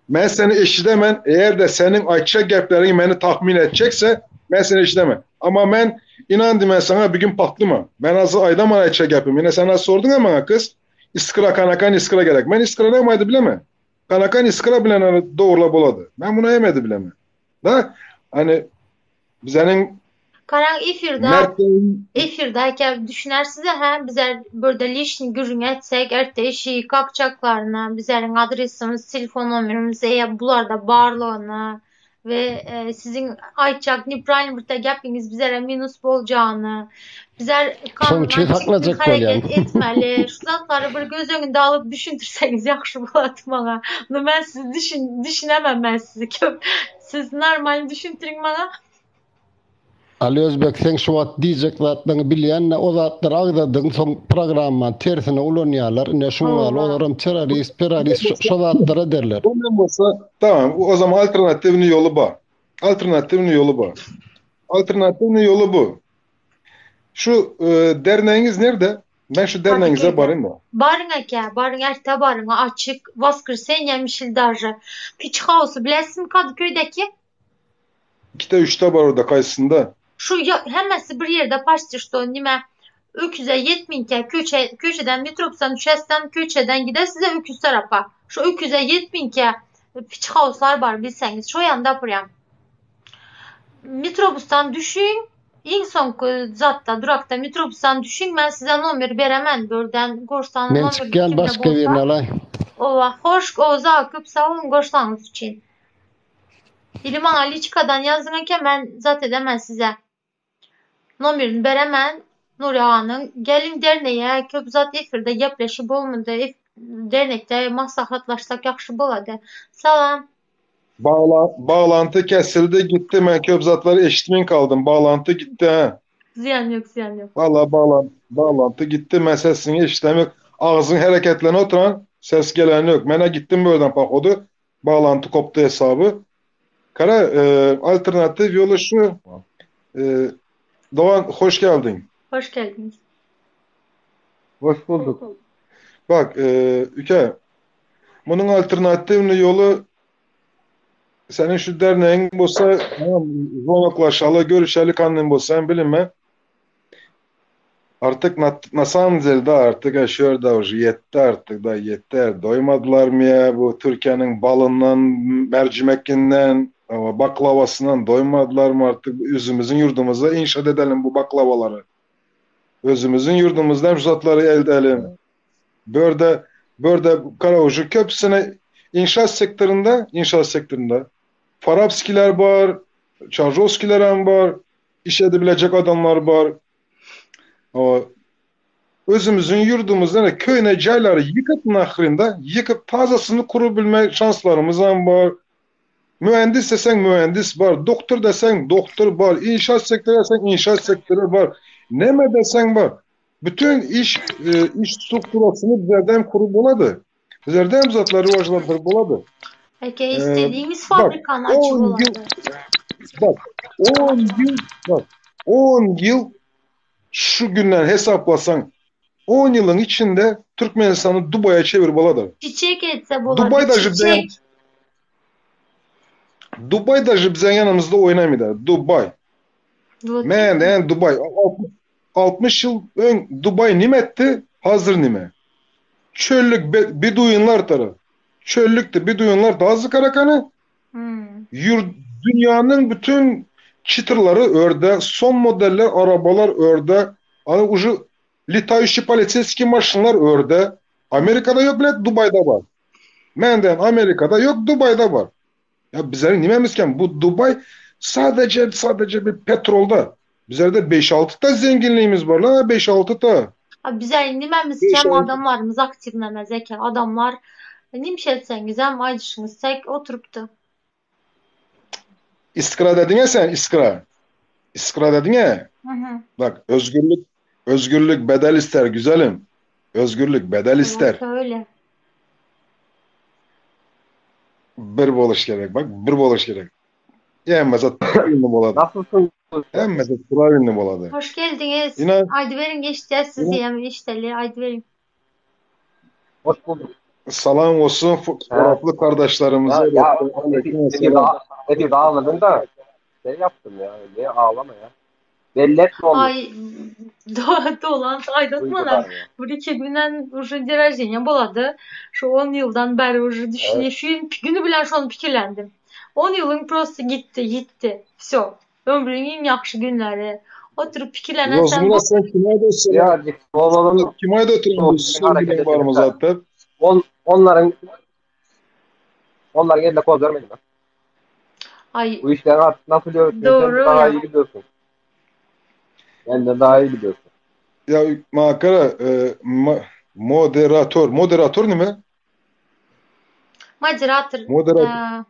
Ben seni eşidemem. Eğer de senin ayça geplerin beni tahmin edecekse ben seni eşidemem. Ama ben inandım ben sana bir gün patlıma. Ben az aydan bana ayça gepim. Yine sen az sordun ama kız. İskra kanakan iskra gerek. Ben iskra ne maydı bileme. Kanakan iskra bilen hani doğrula boladı. Ben bunu yemedi bileme. Da hani bizenin Karan efirde Mert'in efirde aka düşünersiz ha bizler burada lişni gürrüň etsek erte işi kakçaklarına bizlerin adresimiz, telefon nomerimiz eğer bularda barlığını ve e, sizin ayçak nepravильно birde gepiniz bizlere minus bolacağını bizler şoň üçin kanundan çykdy saklajak bolýan. hareket etmeli. Şu zatları bir göz önünde alıp düşündürseniz yaxşı bolardy maňa. No ben sizi düşün, düşünemem ben sizi. Köp. Siz normal düşündürün bana. Ali Özbek sen şu wagt diýjek zatlaryňy bilýän o zatlar agdadyň soň programma tersine ulanýarlar. Ine şuň ýaly Allah. olaram terrorist, terrorist şo şo zatlara derler. Ondan olsa tamam o zaman alternatifini yolu var. Alternatifini yolu var. Alternatifini yolu bu. Şu e, derneğiniz nerede? Ben şu derneğinize Kadıköy'de. varayım da. Barın aka, barın erte barın açık. Voskresenye mişil daje. Pitch House'u bilesin Kadıköy'deki. İkide üçte var orada karşısında. Şu ya, hemmesi bir yerde paçtı işte nime öküze yetminke köçe, köşeden metrobüsten düşersen köşeden gider size öküz tarafa. Şu öküze yetminke pitch house'lar var bilseniz. Şu yanda buraya. Metrobüsten düşün. En son zatta durakta metrobüsten düşün. Ben size nomer veremem. Buradan Gorsan'ın Men nomeri çykýan kimde başga birini bolsa. alay. Ova, hoş Oza köp sağ olun goşlanız için. İliman Aliçka'dan yazın ki ben zat edemem size. Nomerini veremem. Nury aganyň Geliň derneýe köp zat efirde gepleşip bolmady. Dernekde maslahatlaşsak ýagşy bolady. Salam. Bagla bağlantı kesildi gitti. Men köp zatlar eşitmeyin kaldım. Bağlantı gitti ha. Ziyan yok, ziyan yok. Vallahi bağlan bağlantı gitti. Men sesini eşitmem yok. Ağzın hareketlerine oturan ses gelen yok. Mene gittim buradan pahodu. Bağlantı koptu hesabı. Kara e, alternatif yolu şu. E, Doğan hoş geldin. Hoş geldiniz. Hoş bulduk. Bak e, Üke bunun alternatif yolu senin şu derneğin bolsa tamam zonaklaşalı görüşeli kanın bolsa bilinme. Artık na samом деле da artık aşıyor da уже yetti artık da yeter. Doymadılar mı ya bu Türkiye'nin balından, mercimekinden, baklavasından doymadılar mı artık üzümüzün yurdumuza inşaat edelim bu baklavaları. Özümüzün yurdumuzdan fırsatları elde edelim. Böyle böyle Karaoju köprüsüne inşaat sektöründe, inşaat sektöründe Farabskiler var, Çarjovskiler var, iş edebilecek adamlar var. Ama özümüzün yurdumuzda köyüne cayları yıkıp nahrında, yıkıp tazasını kurabilme şanslarımız var. Mühendis desen mühendis var, doktor desen doktor var, inşaat sektörü desen inşaat sektörü var. Neme desen var. Bütün iş e, iş strukturasını bizlerden kurup boladı. Bizlerden zatları rivajlandırıp boladı. Peki istediğimiz ee, fabrikanı açıp 10 yıl, bak 10 yıl bak 10 yıl şu günden hesaplasan 10 yılın içinde Türkmenistan'ı Dubai'ye çevir boladı. Çiçek etse boladı. Dubai'da çiçek. Dubai da bizim yanımızda oynamıyor. Dubai. Men yani Dubai 60 yıl ön Dubai nimetti, hazır nime. Çöllük beduyunlar tarafı. Çöllüktü beduyunlar da azı karakanı. Hmm. Yur, dünyanın bütün çıtırları örde, son modeller arabalar örde, hani ucu litayüşü politsiyski maşınlar örde. Amerika'da yok bile Dubai'de var. Menden Amerika'da yok Dubai'de var. Ya bizlerin nimemizken bu Dubai sadece sadece bir petrolda. Bizlerde 5-6 ta zenginliğimiz var la 5-6 ta. Ha, Bizler nimemiz kem adamlarımız aktif nemez eken adamlar nimş etseniz hem aydyşyňyz tek oturupdy. İskra dedin ya sen iskra. İskra dedin ya. Hı hı. Bak özgürlük özgürlük bedel ister güzelim. Özgürlük bedel ister. Evet, öyle. Bir boluş gerek bak bir boluş gerek. Emmese ünlü boladı. Nasılsın? Emmese tura ünlü boladı. Hoş geldiniz. Yine Haydi verin geçeceğiz sizi hem işteli. Haydi verin. Hoş bulduk. salam olsun fotoğraflı kardeşlerimize. Ya, ya Aleyküm epey, selam. epey ağladın da şey yaptım ya. Ne ağlama ya. Belli etme onu. Ay do dolan aydınlatmadan Duygular ya. Bir iki günden уже день рождения bolady. Şu 10 yıldan beri уже düşüne şu günü bilen şonu pikirlendim. 10 yılın prosto gitti gitti. Всё. Ömrünün en yaxşı günleri. Oturup pikirlenen sen Rozmura sen kime de Birazcık olalım. Kime de oturuyorsun? Hareket Var mı edelim. zaten? On, onların onların eline koz vermedim ben. Ay Bu işleri artık nasıl yürütüyorsun? Doğru Sen daha ya. iyi biliyorsun. Sen de daha iyi biliyorsun. Ya makara e, ma- moderatör. Moderatör ne mi? Moderator. Moderatör.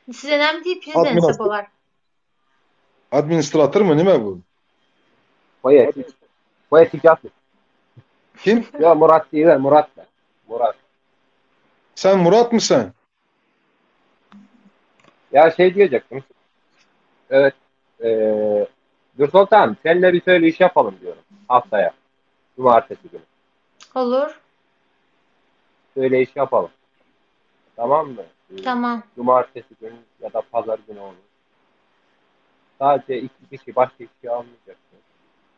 Ee, size nem deyip yüzdense Administratör. bolar. Administratör mı ne mi bu? Poetik. Poetik yapma. Kim? Ya Murat değil de Murat da. Murat. Sen Murat mısın? Ya şey diyecektim. Evet. Eee Dur Sultan, seninle bir söyleyiş yapalım diyorum. Haftaya. Cumartesi günü. Olur. Söyleyiş yapalım. Tamam mı? Ee, Tamam. Cumartesi günü ya da pazar günü olur. Sadece iki kişi başka kişi almayacaksın.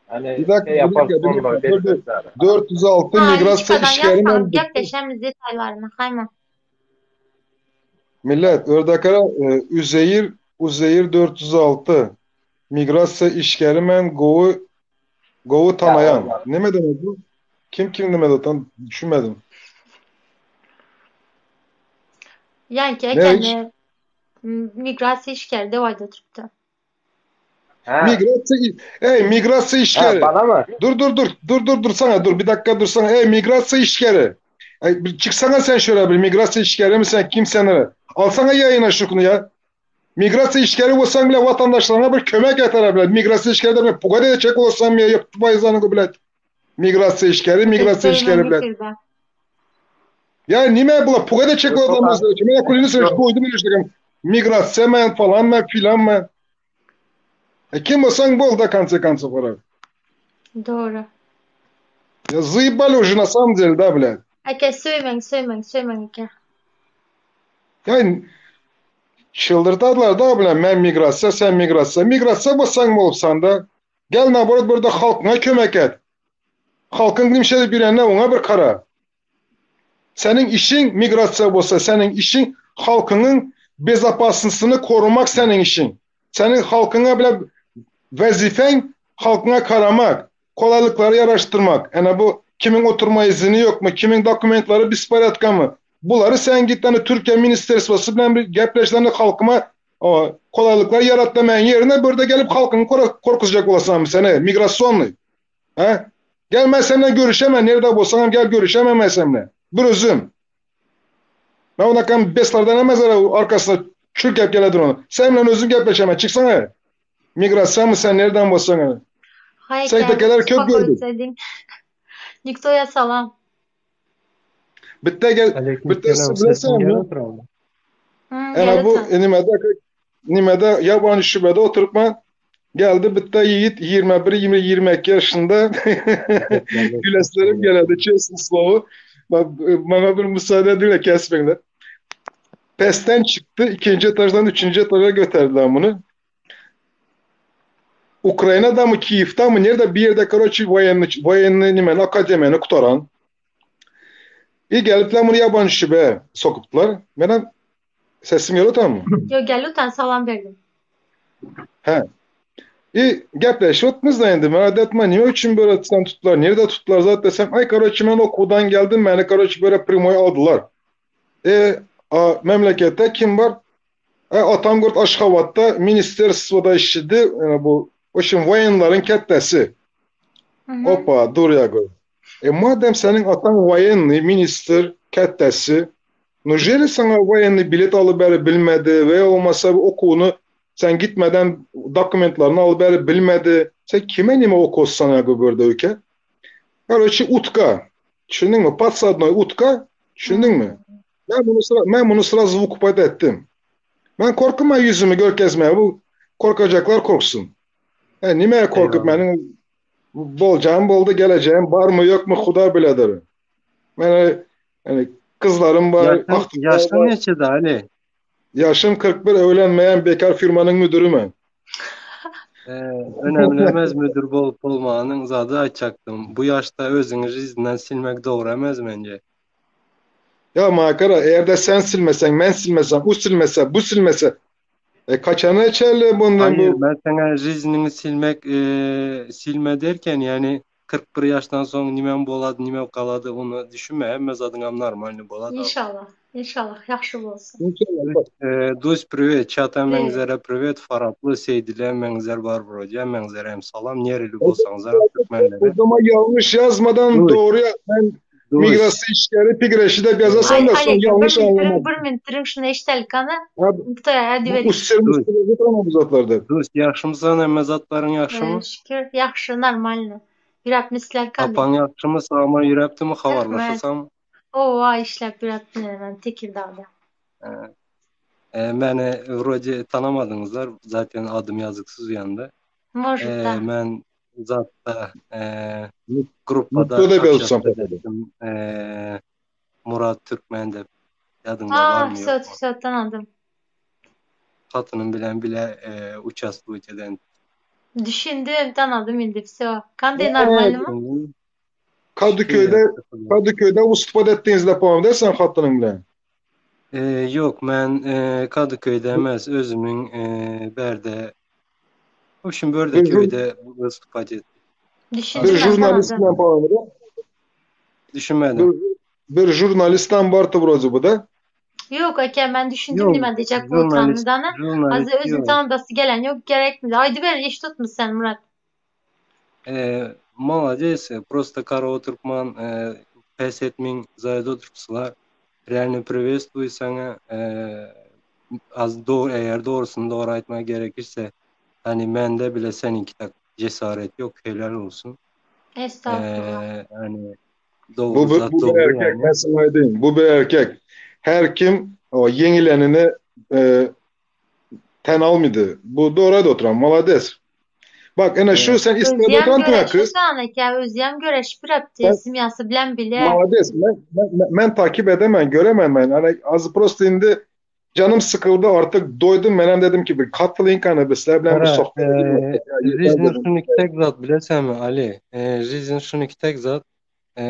Hani Bir dakika, şey bir yaparız dakika, bir sonra dakika. öderiz Dur, dur. vesaire. 406 Ha, migrasyon hiç işgäri yapalım. Gepleşemiz detaylarını. Hayma. Millet Ördekara e, Üzeyir Üzeyir 406 migrasyon işgäri men gowy gowy tanayan. onlar. Ne demek bu? Kim kim demedi tam düşünmedim. Yani ki Ne kendi migrasyon işgäri de vardı oturuptu. Ha. Migrasiýa, ey migrasiýa Ha, işgäri. bana mı? Dur dur dur. Dur dur dur sana dur. Bir dakika dur sana. Ey migrasiýa işgäri. Ey, bir çıksana sen şöyle bir migrasiýa işgäri mi sen kimsen öyle. Alsana yayına şunu ya. Migrasiýa işgäri bolsaň bile vatandaşlaryňa bir kömek eter bile. Migrasiýa işgäri de bile puga edecek bolsam ya yok bayzanı bile. Migrasiýa işgäri, migrasiýa işgäri bile. Ya nime bula puga edecek bolsam mesela. Men kulini söz koydum işte. Migrasiýa men falan men filan men. E kim bolsaň bol da konце концов ara. Doğru. Ya заебали уже на самом деле, да, блядь. Aka söýmäň, söýmäň, söýmäň aka. Yani çıldırtadılar da bile men migrasiýa, sen migrasiýa. Migrasiýa bolsaň bolupsan da. Gel naborot burada halkına kömek et. Halkın nimşe bilenine ona bir kara. Senin işin migrasiýa bolsa, senin işin halkının bezopasnysını korumak senin işin. Senin halkına bile vazifen halkına karamak, kolaylıkları yaraştırmak. Yani bu kimin oturma izni yok mu, kimin dokumentleri bisparatka mı? Bunları sen git hani Türkiye Ministersvası bilen bir gepleşlerini halkıma o kolaylıklar yaratmayan yerine burada gelip halkını korkutacak olasın seni migrasyonlu. He? Gel ben seninle görüşemem. Nerede bolsam gel görüşemem ben seninle. Bir özüm. Ben ona kan beslardan emez arkasına çürk geledir onu. Seninle özüm gepleşemem. Çıksana. Migrasyon mı sen nereden bolsan? Hay Sen tekeler kök gördün. Niktoya salam. Bitti gel. Aleyküm Bitti selam. bilesen Sesim mi? geliyor mu? Hmm, Yani bu gel nimede nimede yabancı şubede oturup ben geldi bitti yiğit 21 20 22 yaşında güleslerim geldi честно слово. Bana bir müsaade ediyle kesmekle. Pesten çıktı. ikinci etajdan üçüncü etaja götürdüler bunu. Ukrayna'da mı Kiev'de mı nerede bir yerde короче военный военный nimen akademini kutaran. İyi gelipler bunu yabancı şube sokuptular. Benim sesim geliyor tamam mı? Yo gel utan salam berdim. He. İyi gepleşip da indi. Ben adetme niye için böyle sen tuttular? Nerede tuttular zaten desem. Ay короче ben okuldan geldim. Beni короче böyle primoyu aldılar. E, a, memlekette kim var? E, Atamgurt Aşgabat'ta ministerstvoda işçidi. Yani bu o şimdi voyenların kettesi. Hı hı. Hoppa dur ya gör. E madem senin atan voyenli minister kettesi Nujeli sana voyenli bilet alıp bilmedi veya olmasa okunu sen gitmeden dokumentlerini alıp bilmedi. Sen kime nime okulsan ya bu burada ülke? Короче, utka. Düşündün mü? Подсадной utka. Düşündün mü? Ben bunu, sıra, ben bunu sразу выкупать ettim. Ben korkma yüzümü görkezmeye. Bu korkacaklar korksun. Yani nimeye korkup Eyvallah. benim bolcağım boldu geleceğim var mı yok mu Huda biledir. Yani, yani kızlarım var, Yaşın, aktıklar yaşın var. neçede Ali? Yaşım 41 evlenmeyen bekar firmanın müdürü ben. Ee, önemli emez müdür bolup bolmanyň zady aýtjakdym. Bu yaşta özüňi izinden silmek dogry emez bence. Ya makara eğer de sen silmesen, ben silmesem, o silmese, bu silmese e kaçanı içerli bundan Hayır, bu. ben sana riznini silmek e, silme derken yani 41 yaştan sonra nimem boladı, nimem kaladı onu düşünme. Hemme zadyňam normalny boladı. İnşallah. İnşallah. Yaxşı bolsun. İnşallah bak. E, Duz privet, çata Привет. meňzere privet, Faraply, Seydile meňzer bar broja, meňzere hem salam, nereli O, bolsaňyzlar o türkmenlere. zaman yanlış yazmadan Duz, doğru ya- ben Duz. migrasyon işleri pigreşi de yazasan Ay da son Ali bir yanlış minut anlamaz. bir minut durun şunu eşitelik ana. Ha, Niktoya hadi bu verin. ussur Duz, mustur tamam bu zatlarda. Duz, ýagşymysan, hemme zatlaryň ýagşymy? Ee, şükür yaxşı normalny. Yürap misler kandy. Apaň ýagşymy, sagman ýürepdimi, Rahmet. habarlaşasam? Owa işläp ýörüpdim ben Tekirdağ'da. E, e, meni вроде tanamadyňyzlar, zaten adym ýazyksyz uýandy. Может E, da. men zatda e, gruppada Mutlu da bir olsam общаться etdim. E, Murat Türkmen dep ýadyňda Aa, barmy все, ýokmy? все tanıdım. Hatynym bilen bile e, участвовать eden. Düşündüm, tanıdım indi. Все. Kandy Evet. normalny mı? Kadıköy'de Kadıköy'de ustud ettiğinizde puan dersen hattının bile. E, yok men e, Kadıköy'de emez özümün e, berde В общем, börde Bir, jur, köyde выступать etdim. Düşündüm bir ben jurnalist tanıdım. bilen puan da. Düşünmedim. Bir, bir jurnalistten var vrozi bu da. Ýok eke men düşündim Ýok, nime diýjek bolupanyny žurnalist, dana. žurnalist Hazır özüni ýok. tanadasy gelen ýok gerekmidi. Aýdyber iş tutmuş sen Murat. E, Молодец, просто Kara Türkman e, pes etmeň zaýada oturypsylar. Реально приветствую saňa. E, az dogry eger dogrusyny dogry aýtmak gerekirse, hani mende bile seniňki tak cesaret ýok, helal bolsun. Estağfurullah. E, hani Bu, dogry bu, zat bu bir dogry erkek yani. ben sana aýdaýyn. Bu bir erkek. Her kim o ýeňilenini e, ten almydy. Bu dogry aýdyp oturan. Malades. Bak ene şu E, sen istirada Özýem oturan tüňä göreşi kız. sana eke özýem göreşip ýörepdi Sen simýasy bilen bile. malades. Men, men, men takip edemem, göremem ben. Hani az prosto indi canım sıkıldı artık doydum. Menem dedim ki bir katılayım hani bir sizler bilen bir Gara, sohbet edeyim e, artık. Ya yeter Rizin dedim. şuny tek zat bilesenmi Ali? E, Rizin şuny tek zat. E,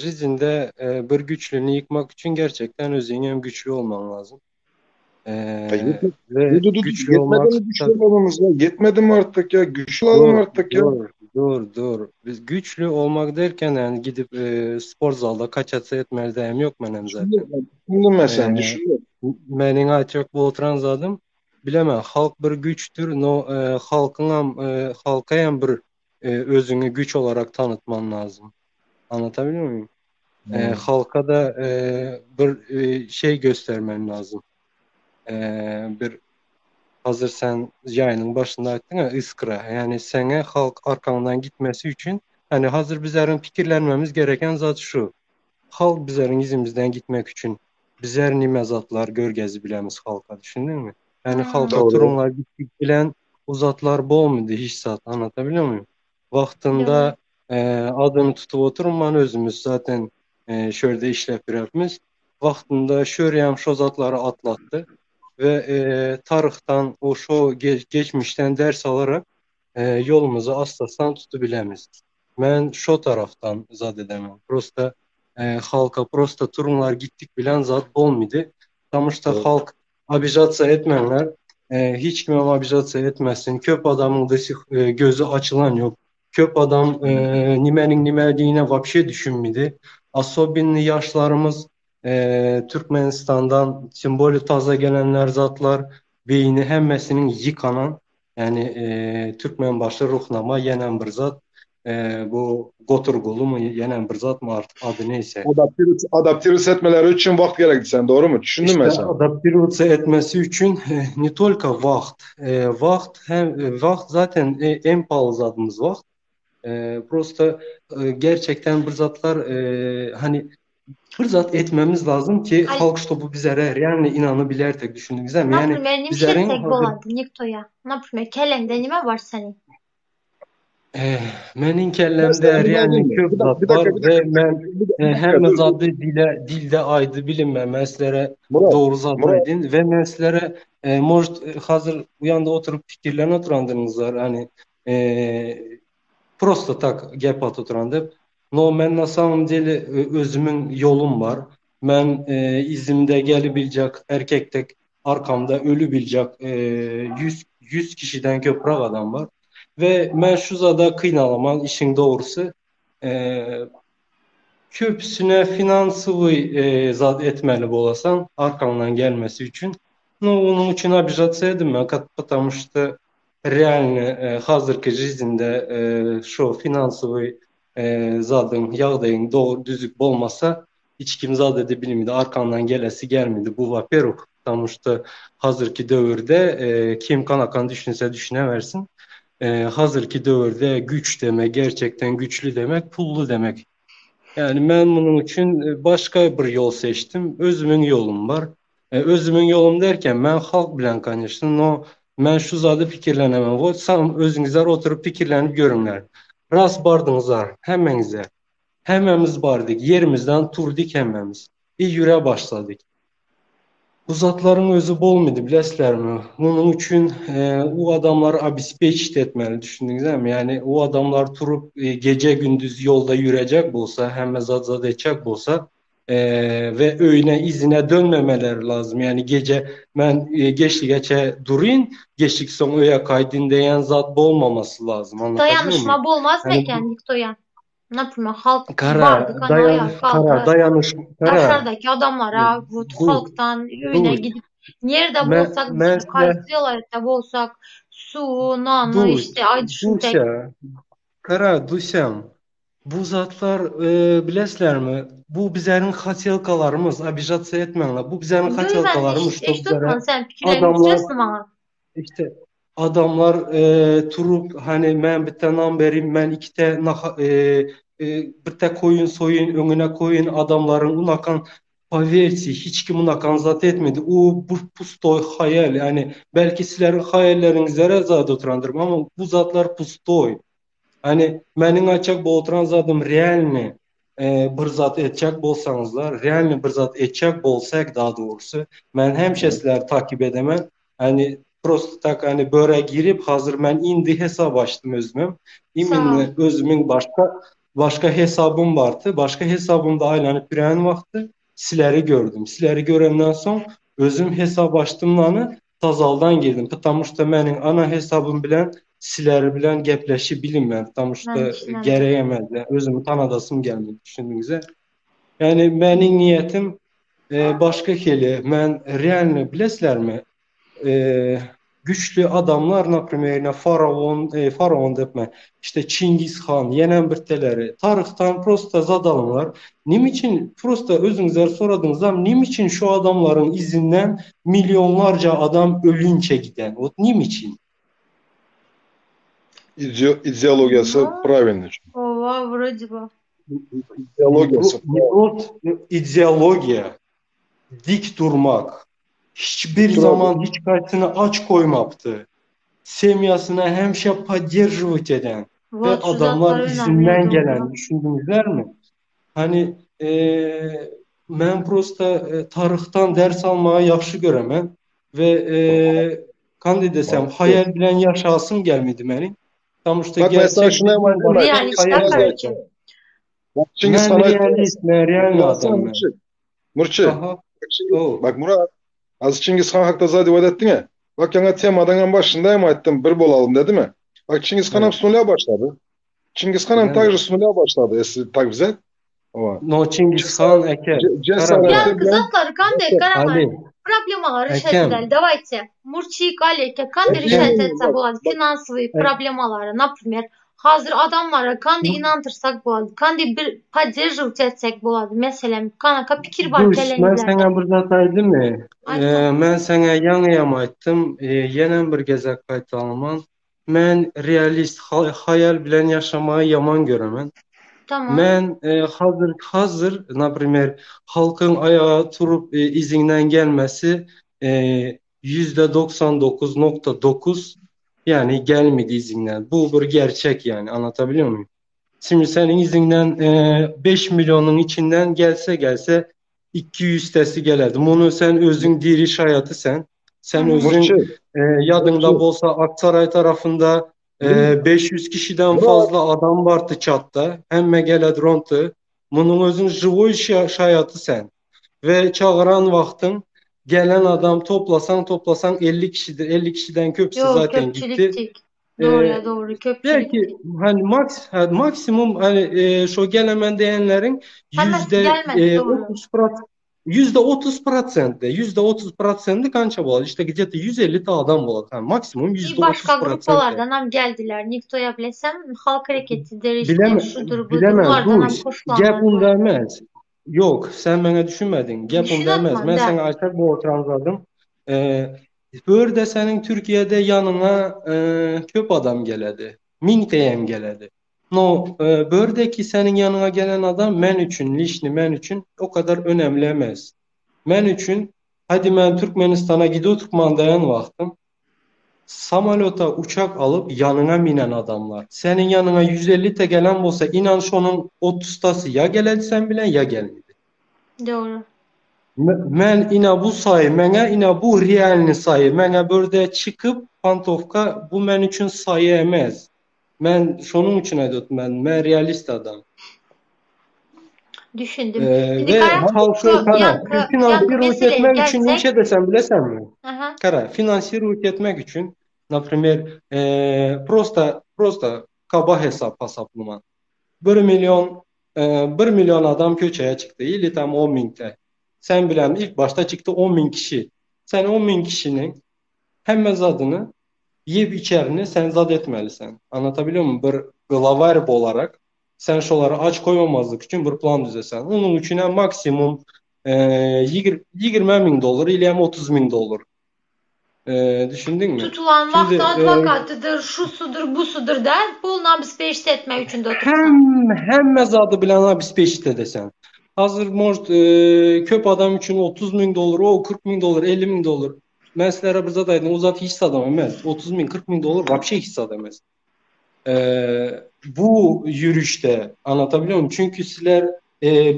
Rizin'de e, bir güçlünü yıkmak için gerçekten özüňem güçlü olman lazım. Ya E, yetmedi, ve dur, dur, dur, güçlü yetmedi olmak mi güçlü olalımız ya? Yetmedi mi artık ya? Güçlü olalım Dur, artık ya. dur, dur, dur. Biz güçlü olmak derken yani gidip e, spor zalda kaç atsa etmeli diyem yok menem zaten. Düşündüm, düşündüm ben sen, E, düşündüm. menin aytjak bu oturan zadım bilemem halk bir güçtür. No e, halkın e, halka hem bir e, özünü güç olarak tanıtman lazım. Anlatabiliyor muyum? E, Hmm. halka da e, bir e, şey göstermen lazım. E, bir Hazır sen yayının başında aýtdyň ya iskra. Yani sene halk arkaňdan gitmesi üçin hani hazır bizlerin pikirlenmemiz gereken zat şu. Halk bizlerin izimizden gitmek üçin bizler nime zatlar görgezi bilemiz halka düşündün mü? Yani Hmm. halka Doğru. turunlar gittik bilen o zatlar bolmady hiç zat anlatabiliyor muyum? Doğru. Wagtynda e, adyny tutup oturman özümiz zaten e, şöyle işlep ýörepmiz. Wagtynda şörýäm şo zatlary atlatdy ve e, tarihtan o şo ge- geçmişten ders alarak e, yolumuzu asla tutubilemiz. Men şo taraftan zat edemem. Prosta e, halka prosta turunlar gittik bilen zat bolmady. Потому Doğru. halk abijatsa etmenler e, hiç kimem abijatsa etmesin. Köp adamın da e, gözü açılan yok. Köp adam e, nimenin nimediğine vapşe düşünmedi. Asobinli yaşlarımız e, Türkmenistan'dan simbolü taza gelenler zatlar beyni hemmesinin yıkanan yani e, Türkmen başı ruhnama yenen bir zat e, bu Goturgulu mu yenen bir zat mı artık adı neyse. Adaptif, adaptif etmeleri için vakt gerekti sen doğru mu? Düşündün mü İşte sen? adaptif etmesi için e, ne tolka vakt. E, vakt hem e, vakt zaten e, en pahalı zatımız vakt. E, prosta e, gerçekten bir zatlar e, hani bir zat etmemiz lazım ki Ali halk ştobu bizlere yani inanabilirdik düşündüğünüzde mi? Yani Naprimер nime bizlerin şetsek hazır bolady Niktoýa. Naprimер kelleňde nime bar seniň? Eh, menin kellemde Mesela nime yani değil mi? köp Bir dakika, zat bir dakika, var bir dakika, ve men bir dakika, e, bir dakika, hemme dur, dur. zatı dile dilde aydı bilinme meslere Murat, doğru zat Murat, aydın ve meslere e, может e, hazır bu yanda oturup fikirlerine oturandınız var hani e, prosto tak gep at oturandı. No men na samom dele e, özümün yolum var. Men e, izimde gelebilecek erkek tek arkamda ölü bilecek e, 100 100 kişiden köprak adam var. Ve men şu zada kıynalaman işin doğrusu e, köpüsüne finansıvı e, zat etmeli bolasan arkamdan gelmesi için. No onun için обижаться edinme. Потому что реально e, hazırki жизньде e, şu finansıvı e, zadın ýagdaýyň dogry düzük bolmasa hiç kim zat edebilmedi. Arkandan gelesi gelmedi. Bu во-первых, потому что hazırki döwürde e, kim kanakan düşünse düşüneversin. E, hazırki döwürde güç demek, gerçekten güçlü demek, pullu demek. Yani ben bunun için e, başka bir yol seçtim. Özümün yolum var. E, özümün yolum derken ben halk bilen конечно, no men şu zady pikirlenemem. O sam özüňizler oturup pikirlenip görüňler. Ras bardyňyzlar hemmeňize. Hemmemiz bardyk. Yerimizden turdik hemmemiz. İ ýüre başladyk. Bu zatlaryň özi bolmady bilesizlermi? Bunun üçin e, o adamlar obespeçit etmeli düşündüňizmi? Yani o adamlar turup e, gece gündüz yolda ýürecek bolsa, hemme zat zat etjek bolsa e, ve öyüne izine dönmemeleri lazım. Yani gece men e, geçligeçe durayım, geçlik soň öýe gaýdyn diýen zat bolmaması lazım. Anlatabiliyor muyum? Daýanyşma bolmaz Yani meken Niktoýa? Naprimýer, halk Gara, bardy kana daýan, aýaga gara, galdy. daýanyş, gara. Daşardaky adamlara wot Du, halkdan öýüne du, gidip nirde men, bolsak men biz size, haýsy welaýatda bolsak suwy, nany du, işte aýdyşym tek. Dusya, gara, Dusyam, bu zatlar e, bilesizlermi? Bu bizlerin hotelkalarymyz, obijatsa etmäňler. Bu bizlerin Ýöne men hotelkalarymyz, eşit, şto eşit bizlere oturman sen pikirleriňi adamlar bitirersiň maňa. işte Adamlar e, turup hani men bitte nan bereyim, men ikite naha, e, e, birte koyun soyun, öňüne koyun adamların unakan poverьте, hiç kim unakan zat etmedi. O bu pustoy hayal yani belki sizlerin hayallerinizlere zat oturandır ama bu zatlar pustoy. Hani meniň aýtjak bolup oturan zadym realny e, bir zat etjek bolsaňyzlar, realny bir zat etjek bolsak daha doğrusu men hemşe sizleri takip edemen. Hani prosto tak hani böre girip hazır men indi hesap açtım özümem. Sag ol. Iminli özümiň başga başga hesabym bardy. Başga hesabymda aýlanyp ýören wagty sizleri gördüm. Sizleri görenden soň özüm hesap açdym lany tazaldan girdim. Потому что meniň ana hesabym bilen sizler bilen gepleşip bilinmän. Потому Men что düşünemem. geregemezdi. Özümi tanadasym gelmedi düşündiňize. Yani meniň niýetim e, başga hili. Men realny bilesizlermi? E, güçlü adamlar naprimýer ýene faraon, e, faraon depme. İşte Çingiz han, ýenen birteleri. Taryhdan prosta zat alymlar. Nim üçin prosta özüňizler soradyňyzam nim üçin şu adamlaryň izinden milyonlarca adam ölünçe giden? Ot nim üçin? İdeo ideologiyası No, правильный. owa, wrode by. Ne, İdeologiyası pro, ne prost ideologiya, dik durmak. Hiçbir Duralım. zaman hiç kartını aç koymaptı. Semyasına hemşe поддерживать eden ve Wot şu adamlar zatlar önemli izinden doğru. gelen düşündünüzler mi? Hani e, men prosta e, tarixdan ders almağı yaxşı görəmən ve e, qanday desem hayal bilen yaşasım gelmedi mənim. Tam işte Bak mesela gerçek şuna bilen hemen başka Çingiz Realistler hayal Han'a короче. zaten. Bak Çingiz Mən Han'a realist, mən real Baksana adam mən. Murçi. Murçi. Aha. Bak, Çingiz, O. bak Murat az Çingiz Han hakta zaten vaat ettin ya. Bak yana temadan en başında hem ettim bir bolalım dedi mi? Bak Çingiz Han hem Evet. с нуля başladı. Çingiz Han hem Bilemem. также с нуля başladı. Если так взять. Ova. No Çingiz Han eke. Ce Kara cesaretli Ýaňky bilen zatlary kanday garaman Ali. problemalary Ekem. işledileli. Давайте. Murçik Aleke kanday Ekem. решать etse bak bolady bak finansowy E, problemalary. Naprimýer, hazir adamlara kanday inandyrsak bolady, kanday bir podдерживать etsek bolady. Meselem, kanaka pikir bar Duş, men kelleňizlerde. saňa bir zat aýdym mı? Aýtma. E, men saňa ýaňy aýtdym, e, ýenem bir gezek gaýtalaman. Men realist, ha- hayal bilen ýaşamagy ýaman göremen. Tamam. Men e, hazır hazır naprimýer halkyň aýaga turup e, iziňden gelmesi e, %99.9 yani gelmedi izinden. Bu bir gerçek yani anlatabiliyor muyum? Şimdi senin izinden e, 5 milyonun içinden gelse gelse 200 tesi gelerdi. Bunu sen özün diriş hayatı sen. Sen Hı hı. özün Murçi. e, yadında Murçi. bolsa Aksaray tarafında e, 500 kişiden Murat. fazla adam vardı çatta. Hemme gele drontu. Bunun özün живой şa- hayatı sen. Ve çağıran vaktin gelen adam toplasan toplasan 50 kişidir. 50 kişiden köpüsü Ýok, zaten gitti. köpçülikdik. Dogry, E, dogry, köpçülikdik. Belki hani maks ha, maksimum hani e, şu gelemen diyenlerin Hemmesi yüzde gelmedi, e, dogry. 30 %30 prosentte %30 prosenti kança bolady? İşte gdzie-to 150 ta adam bolady. Ha, maksimum I %30 başga prosentte. gruppalardan hem geldiler. Niktoýa bilesem halk hareketidir işte Bilemem, şudur budur. bilemem. Bulardan hem Duş, gep hoşlanlar unda var. emez. Yok, sen bana düşünmedin. Gep Düşün unda emez. atman Ben da. sana açar bu oturanladım. Ee, bu senin Türkiye'de yanına e, köp adam geledi. Min teyem geledi. No, e, bördeki senin yanına gelen adam men üçün, lişni men üçün o kadar önemli emez. Men üçün, hadi ben Türkmenistan'a gidiyor Türkmendayan vaxtım. Samalota uçak alıp yanına minen adamlar. Senin yanına 150 te gelen bolsa inan şonun 30 tası ya geledi sen bilen ya gelmedi. Dogry. Me- Men ina bu sayı, mene ina bu realni sayı, mene börde çıkıp pantovka bu men üçün sayı emez. Men şonun üçün aýdyp ben, men realist adam. Düşündüm. Ee, Indi ve gara halkı şu kara ýaňky ýaňky finansir meseleye etmek üçün gelsek. niçe desem bilesen mi? Aha. Kara finansir etmek üçün naprimýer e, prosta prosta kaba hesap hesaplaman. 1 milyon 1 milyon adam köçeye çykdy ili tam 10 miň tä. Sen bilen ilk başda çykdy 10 miň kişi. Sen 10 miň kişiniň hemme zadyny ýep içerini sen zat etmeli sen. Anlatabiliyor muyum? Bir glawar bolarak sen şolary aç koýmamazlyk üçin bir plan düzesen. Onuň üçinem maksimum 20 miň dollar ili hem 30 miň dollar. Düşündiňmi? Tutulan Şimdi wagty adwokatydyr, şusudyr, busudyr däl, puluny obespeçit etmek üçin de oturtsan. Hem hemme zady bilen obespeçit edesen. Hazır может köp adam üçin 30 miň dollar, o 40 miň dollar, 50 miň dollar. Men sizlere bir zat aýdyn, o zat hiç zadam emes. 30 miň, 40 miň dollar wapşe hiç zat emes. Bu ýörüşde anlatabiliyor muyum? Çünki sizler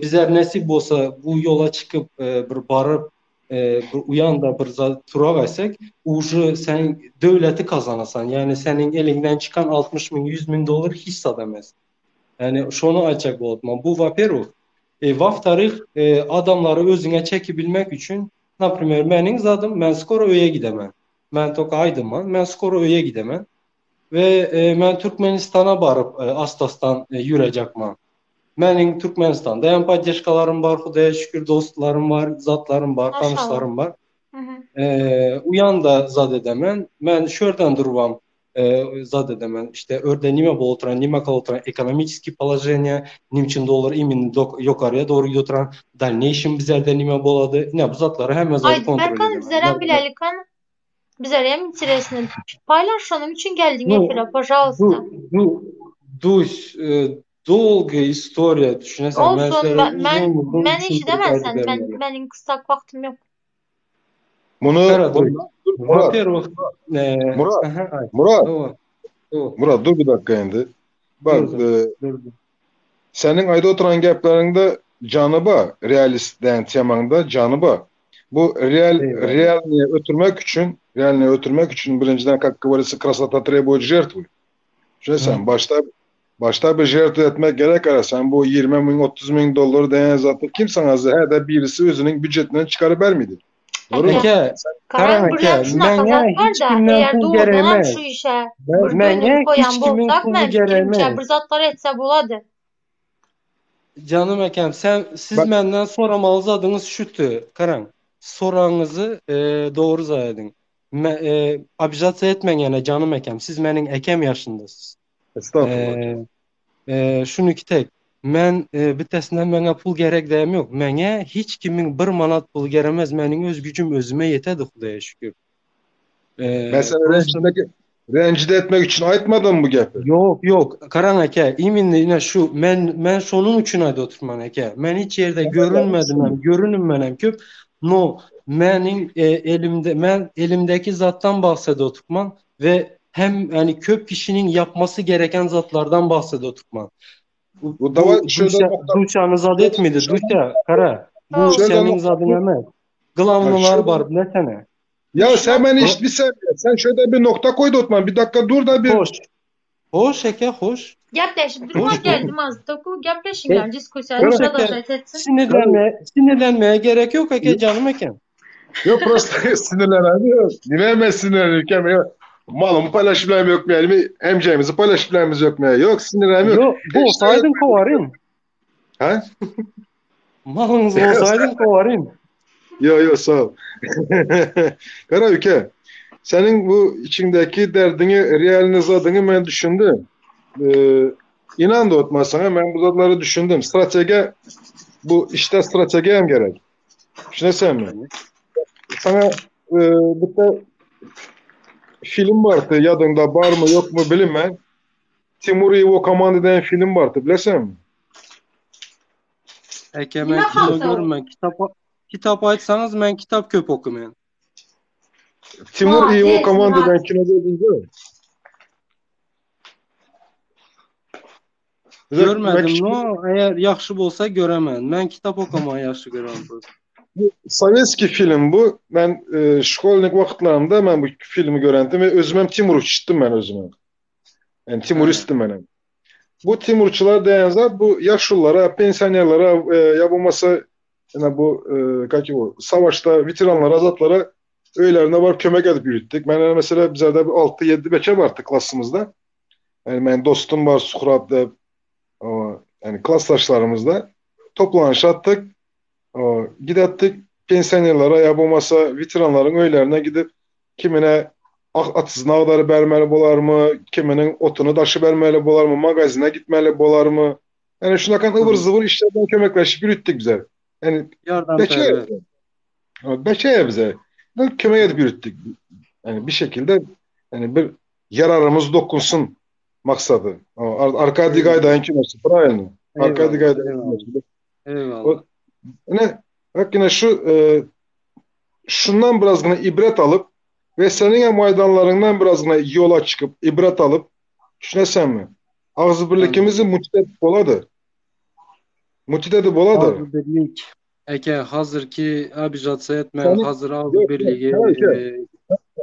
bizler nesip bolsa bu ýola çykyp bir baryp bir uýanda bir zat turagaýsak, uje sen döwleti kazanasan. Ýagny seniň eliňden çykan 60 miň, 100 miň dollar hiç zat emes. Ýagny şony aýtjak bolupman. Bu wa-perwih. Wa-wtoryh, adamlary özüňe çekibilmek üçin, naprimer, meniň zadym, men skoro öýe gidemen. Men toka aýdyman, men skoro öýe gidemen. We men Türkmenistana baryp asta-astan ýürejakman. Meniň Türkmenistanda hem poddeşkalarym bar, Hudaýa şükür dostlarym bar, zatlarym bar, tanyşlarym bar. Uýanda zat edemen. Men şu ýerden durubam zat edemen. İşte örde nime bolup oturan, nime kalyp oturan, ekonomiçeskiý položeniýe, nim üçin dollar imенно ýokaryýa dogry gidip oturan, dalneýşim bizerde nime bolady. Ine bu zatlary hemme zady Aýdyp kontrol berkany edemen. bizlerem bilelik hany. Bizlerem interesno. Paýlaş şonuň üçin geldiň Nu, efire, pažalsta. du, du, Duş, e, dolga istoriýa düşüneseň. Men Olsun, sizlere ben men uzun uzun men düşündirip eşidemem aýdyp sen. Men bermeli. meniň kyssak wagtym ýok. Muny Gara Duş. Dur, Murat, Во-первых, e, Murat, aha, aýt. Murat, Hawa, hawa. Murat dur bir dakika indi. Bak, Dur, dur, e, dur, dur. Seniň aýda oturan gepleriňde jany bar, realist diýen temaňda jany bar. Bu real Eyvallah. realniýe ötürmek üçin, realniýe ötürmek üçin birinjiden как говорится красота требует жертвы. Düşünesən, başda başda bir žertwa etmek gerek ara sen bu 20 miň 30 miň dollar diýen zaty kim saňa hä-de birisi özüniň býujetinden çykaryp bermedi. Dogrymy? Eke, Karan Karan bir eke, ýa şunaka meňe zat hiç bar-da, kimden eger pul dogrudanam geremez. şu işe bir Meňe gönül hiç koýan kimiň bolsak, puly men pikirimçe geremez. bir zatlar etse bolady. Janym ekem, sen siz Bak menden soramaly zadyňyz şütü, Karan. Soragyňyzy e, dogry zaý ediň. Me, e, obijatsa etmäň ýene janym ekem. Siz meniň ekem ýaşyndasyz. estagfurullah. E, e, şuny tek. Men e, bitesinden meňe pul gerek däm ýok. Meňe hiç kimiň bir manat puly geremez. Meniň öz güjüm özüme ýetedi Hudaýa şükür. Ben E, seni prosta rencide, rencide etmek için aýtmadym bu gepi. Ýok, ýok. Garaň eke, iminli ine şu men men şonuň üçin aýdyp oturman eke. Men hiç ýerde görünmedim hem, görünmenem köp. No, meniň e, elimde men elimdeki zatdan bahsedip oturman ve hem yani köp kişinin yapması gereken zatlardan bahsedip oturman. Bu, Bu dava bu şöyle Duşa, nokta Duşa'nı zat etmedi. Duşa, kara. Bu şöyle senin nokta zadın emez. Glavnolar şöyle bar, bilesene. ya sen beni Ho- hiç bir saniye sen şöyle bir nokta koy da Otman bir dakika dur da bir Hoş. Hoş eke, hoş. Gepleşip durma Hoş. geldim az. Doku gepleşinler, diskussiýa Hoş Kara, eke. продолжать etsin. Sinirlenme, sinirlenmeye gerek yok eke canım eken. Yok prosta sinirlenen yok. Niye ben sinirlenirken yok. Malımı paylaşımlarım yok mu yani? Hemcemizi paylaşımlarımız yok mu? Yok sinirlerim yok. Yok, İşte bolsaydın kovarın. Ha? Malınız bolsaydın kovarın. Yok yok sağ ol. Kara ülke. Senin bu içindeki derdini, realini zadını ben düşündüm. Ee, inan da otmaz sana ben bu zatları düşündüm. Strateji bu işte strateji hem gerek. Düşünesen mi? Sana e, bir de film vardı yadında var mı yok mu bilinmem. Timur Ivo Komandi denen film vardı bilesen mi? Eke Nime men kino hakda o? görmen. Kitap kitap aytsanız men kitap köp okumayan. Timur Ivo Молодец, Komandi Murat. denen kino gördün mü? Bize ben Görmedim küçük no. Eğer yaxşı bolsa göremen. Men kitap okumayı yaxşı görem. Sovetski film bu. Ben e, şkolnik vakitlerimde ben bu filmi görendim ve özümem Timurçuttum ben özüme. Yani He. Timuristim ben. Bu Timurçular diyen zat bu yaşlılara, pensiyonerlere e, ya bu masa yani bu e, kaç bu savaşta veteranlara, azatlara öylerine var kömek edip yürüttük. Ben mesela bizlerde bir 6-7 beçe vardı klasımızda. Yani ben dostum var Suhrab da. O, yani klasdaşlarymyzda toplanyşatdyk. O, gidetdik pensionerlere ýa bolmasa weteranlaryň öýlerine gidip kimine atyzyny agdaryp bermeli bolarmy, kiminiň otuny daşy bermeli bolarmy, magazine gitmeli bolarmy. Yani şunakan ıvır zıvır işlerden kömekleşip ýüritdik bizler. Yani Ýardamperwer. Beçe bize. Kömek edip ýüritdik. Yani bir şekilde yani bir yararymyz dokunsun maksady. Arkadiý Gaýdaýyň kinosy, правильно? Arkadiý Gaýdaýyň kinosy. Eyvallah. Ine, bak ine şu e, şundan biraz yine ibret alyp ve senin hem aydanlarından biraz yine yola çıkıp ibret alyp düşünesen mi? Ağzı birlikimizi mutide bolady. Mutide de bolady. Ağzı birlik. Eke hazır ki abijatsa etme, hazır ağzı birliği. E,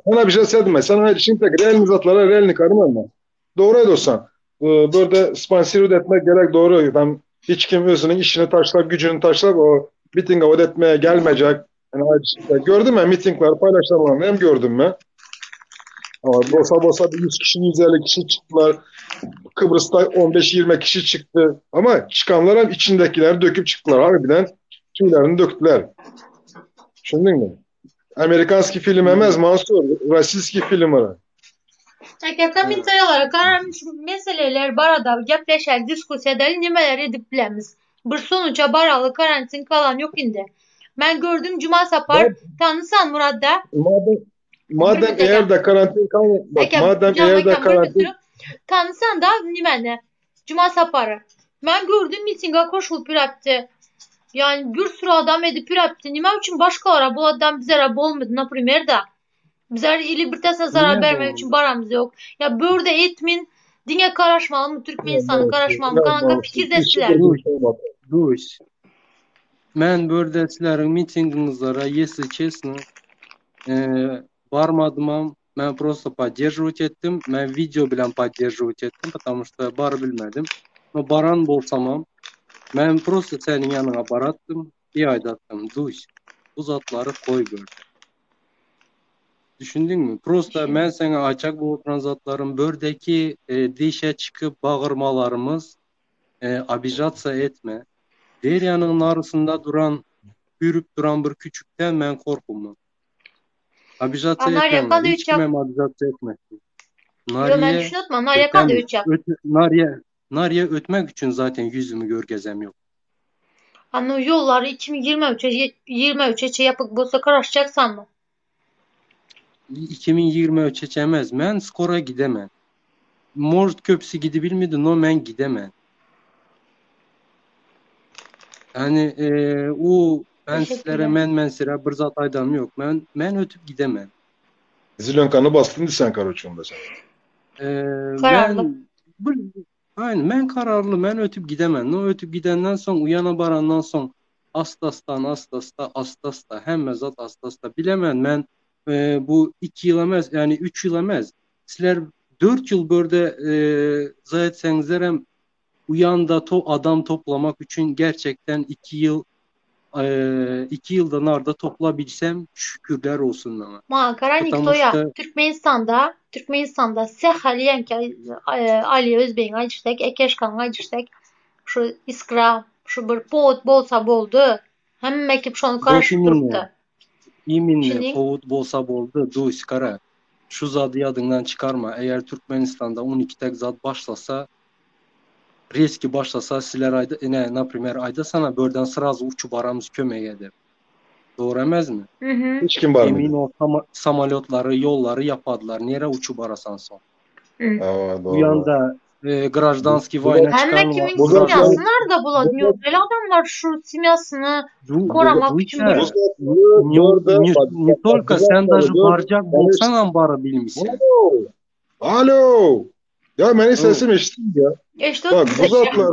sen abijatsa etme. Sen hayır şimdi tek real zatlara realni karım Doğru ediyorsan. E, burada sponsor etmek gerek doğru. Ben hiç kim özünün işini taşlap, gücünü taşlap o miting avat etmeye gelmeyecek. Yani, gördün mü mitingler paylaşılanlarını hem gördün mü? Ama bosa bosa bir 100 kişi, 150 kişi çıktılar. Kıbrıs'ta 15-20 kişi çıktı. Ama çıkanlar hem içindekileri döküp çıktılar. Harbiden tüylerini döktüler. Düşündün mü? Amerikanski film emez Mansur. Rasiski film var. Eke kommentariýalara garam şu meseleler barada gepleşeli diskussiýa edeli nimeler edip bilemiz. Bir sonuça baraly karantin falan yok indi. Men gördüm Juma Sapar tanysan Murat da. Madem madem eğer de karantin kal bak Eke madem eğer de karantin Tanysan da nimeni Juma Sapary. Men gördüm mitinga koşulyp ýörepdi. Yani bir sürü adam edip ýörepdi. Nime üçin başgalara boladam bizlere bolmady naprimer da. Bizler ili bir tese zarar bermek üçin baramyz ýok. Ýa börde etmin diňe garaşmalymy Türkmenistana garaşmalymy kanka pikirdesiler. Duş. Men börde sizleriň mitingiňizlere ýesli çesno barmadymam men prosto podderžiwat etdim men wideo bilen podderžiwat etdim потому что barybilmedim no baran bolsamam men prosto seniň ýanyňa baratdym i aýdatdym Duş bu zatlary koý börde. Düşündiňmi? Prosta men saňa aýtjak bolup oturan zatlarym bördeki e, dişe çykyp bagyrmalarymyz e, obijatsa etme. Derýanyň narysynda duran, hüýrüp duran bir küçükden men korkumam. Obijatsa etme. Hiç kimem obijatsa etme. Ýo men düşünip Narýa ötjek. Narýa Narýa ötmek üçin zaten ýüzümi görkezem ýok. Anu ýollary 2023-e 23-e çe ýapyk bolsa garaşjaksanmy? 2023-e çemez. Men skora gidemen. Может köpüsi gidibilmedi, no men gidemen. Yani e, o ben sizlere men men sire bir zat aýdam ýok. Men men ötüp gidemen. Zilenkany basdyn diýsen karoçe onda sen. E, ben bir Aynen men kararly men ötüp gidemen. No ötüp gidenden soň uýana barandan soň asta-astan asta-asta asta-asta hemme zat asta-asta bilemen men e, bu iki ýyl emez yani üç ýyl emez. Sizler dört ýyl börde e, zaý etseňizler hem uýanda to adam toplamak üçin gerçekten iki ýyl 2 ýyldan arda toplabilsem şükürler olsun maňa. Maňa gara Потому Niktoýa что Türkmenistanda Türkmenistanda Sähel ýeňkä Ali Özbegiň aýdyşdek Ekeşkanyň aýdyşdek şu iskra şu bir powod bolsa boldy hemme kim şony Вот garaşyp именно durupdy. именно Şuny powod bolsa boldy Duş gara şu zady ýadyňdan çykarma eger Türkmenistanda 12 tek zat başlasa Reski başlasa sizler aýda ine naprimer aýdasana börden srazu uçup baramyz kömege dep. Dogry emezmi? Mhm. Hiç kim barmady. Emin ol sama samolýotlary ýollary ýapadylar nere uçup barasan soň. Hawa Bu dogry. ýanda e, grajdanskiý waýna Hemme çykan kimiň Bu zatlar semýasy narda bolady? Neujeli adamlar şu semýasyny goramak üçin bir Bu zatlar Ne, börde ne, bak ne bak tolko bu sen zatları daže börde barjak yani bolsaňam barabilmişsen. Alo. Alo. Ya benim Alo. sesim eşittin ya. Eşit Bak bu zatlar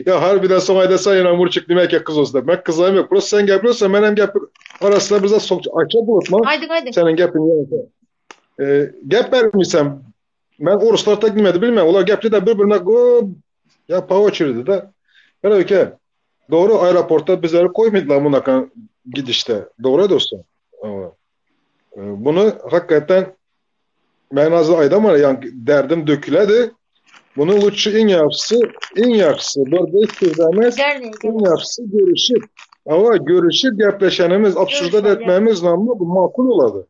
ya harbiden son ayda sen yine murçuk demek ki kız olsun. Ben kızlarım yok. Burası sen gapiriyorsan ben hem gapir arasında bize sok aça bulutma. Aýdyň aýdyň. Senin gapin yok. Ee, gap vermişsem ben oruslar tek demedi bilmem. Ular gapli de birbirine go ya по очереди de. Ben öyle doğru aeroportta bizleri koymadılar buna gidişte. Doğru dostum. Ama, e, bunu hakikaten ben az aydam var yani derdim döküledi. Bunu lütfü iň ýagşysy, iň ýagşysy bir de sözlemez, Derneğe iň gelin. ýagşysy görüşip, ama görüşip gepleşenimiz, absürde Görüşelim. etmemiz namlu bu makul oladı.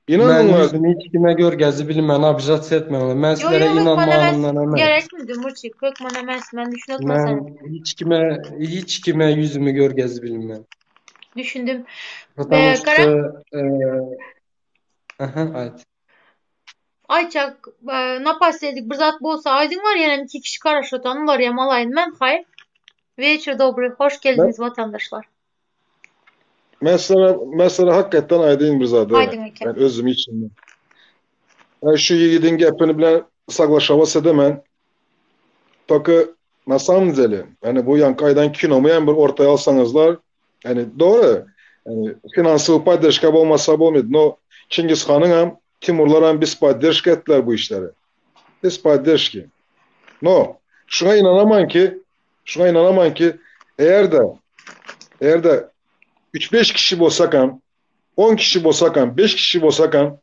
Men İnanın var. ýüzümi hiç kime görgezi bilmän, obijat etmän. Men Yo sizlere yo hökman emez. inanmanymdan emez. Gerekmedi Murçik. Hökman emez. Men düşünüp sen. Men hiç kime hiç kime ýüzümi görgezi bilmän. Düşündüm. Потому Ee, Kara что e, aha, aýt. Ayçak e, napasedik bir zat bolsa aydın var yani iki kişi karaşotan var ya malayın men hay. Вечер добрый. Hoş Ben, geldiniz vatandaşlar. mesela, mesela hakikaten aydın bir zat. Aydın eken. Ben özüm için. Yani şu yiğidin gepini bilen saglaşavas edemen. Takı na samом деле, yani bu yankaydan kinomu yani bir ortaya alsanızlar, yani doğru. Yani finanslı поддержка olmasa bolmadı. No Çingiz Han'ın hem Timurlar hem biz поддержка ettiler bu işleri. Biz поддержки. No, şuna inanaman ki, şuna inanaman ki eğer de eğer de 3-5 kişi bolsak hem 10 kişi bolsak hem 5 kişi bolsak hem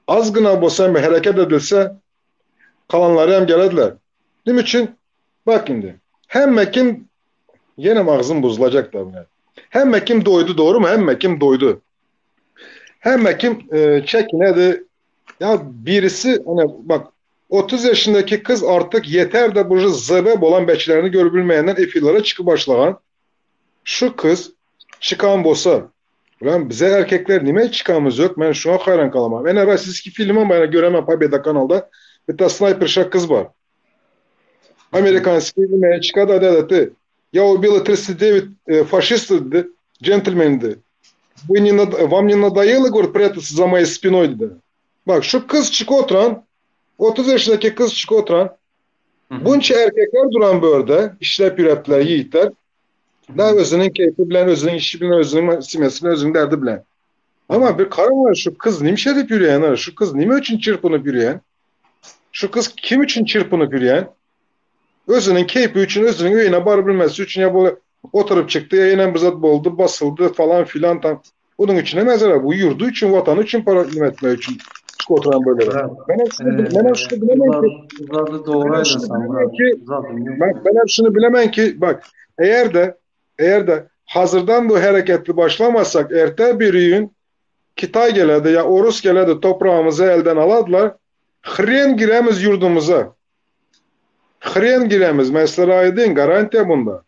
az gına bolsa hem hareket edilse kalanları hem gelediler. Değil mi için? Bak şimdi. Hemme kim yine ağzım bozulacak da buna. Hemme kim doydu doğru mu? Hemme kim doydu. Hemme kim e, çekinedi. Ya birisi hani bak 30 yaşındaki kız artık yeter de bu zebeb olan beçlerini görebilmeyenden efilere çıkıp başlayan şu kız çıkan bolsa Ulan bize erkekler nime çıkamız yok? Ben şuna hayran kalamam. En evvel siz ki film ama yani göremem Pobeda kanalda. Bir de sniper şak kız var. Amerikanский nime çıkadı dedi. Я убила 39 э, фашистов, dedi, джентльмен Вы не над... Вам не надоело, говорит, прятаться за моей спиной dedi. Bak şu kız çık oturan, 30 yaşındaki kız çık oturan, bunca erkekler duran böyle, işlep yürekler, yiğitler. Daha özünün keyfi bilen, özünün işi bilen, özünün simesi bilen, özünün derdi bilen. Ama bir karım var, şu kız nimşe edip yürüyen, şu kız nime için çırpınıp yürüyen, şu kız kim için çırpınıp yürüyen, özünün keyfi için, özünün üyüne barabilmesi için ya böyle oturup çıktı, ya yine bir zat boldu, basıldı falan filan tam. Bunun için mesela bu yurdu için, vatanı için para etmek için çık oturan böyle. Ben hepsini, ben hepsini bilemem ki. Uzadı doğru Ben hepsini aydasan bilemem ki, Uzadı. ben, ben hepsini bilemem ki bak eğer de eğer de hazırdan bu hareketli başlamazsak erte bir gün Kitay geledi ya Orus geledi toprağımızı elden aladılar. Hren giremiz yurdumuza. Hren giremiz. Mesela aydın garantiya bunda.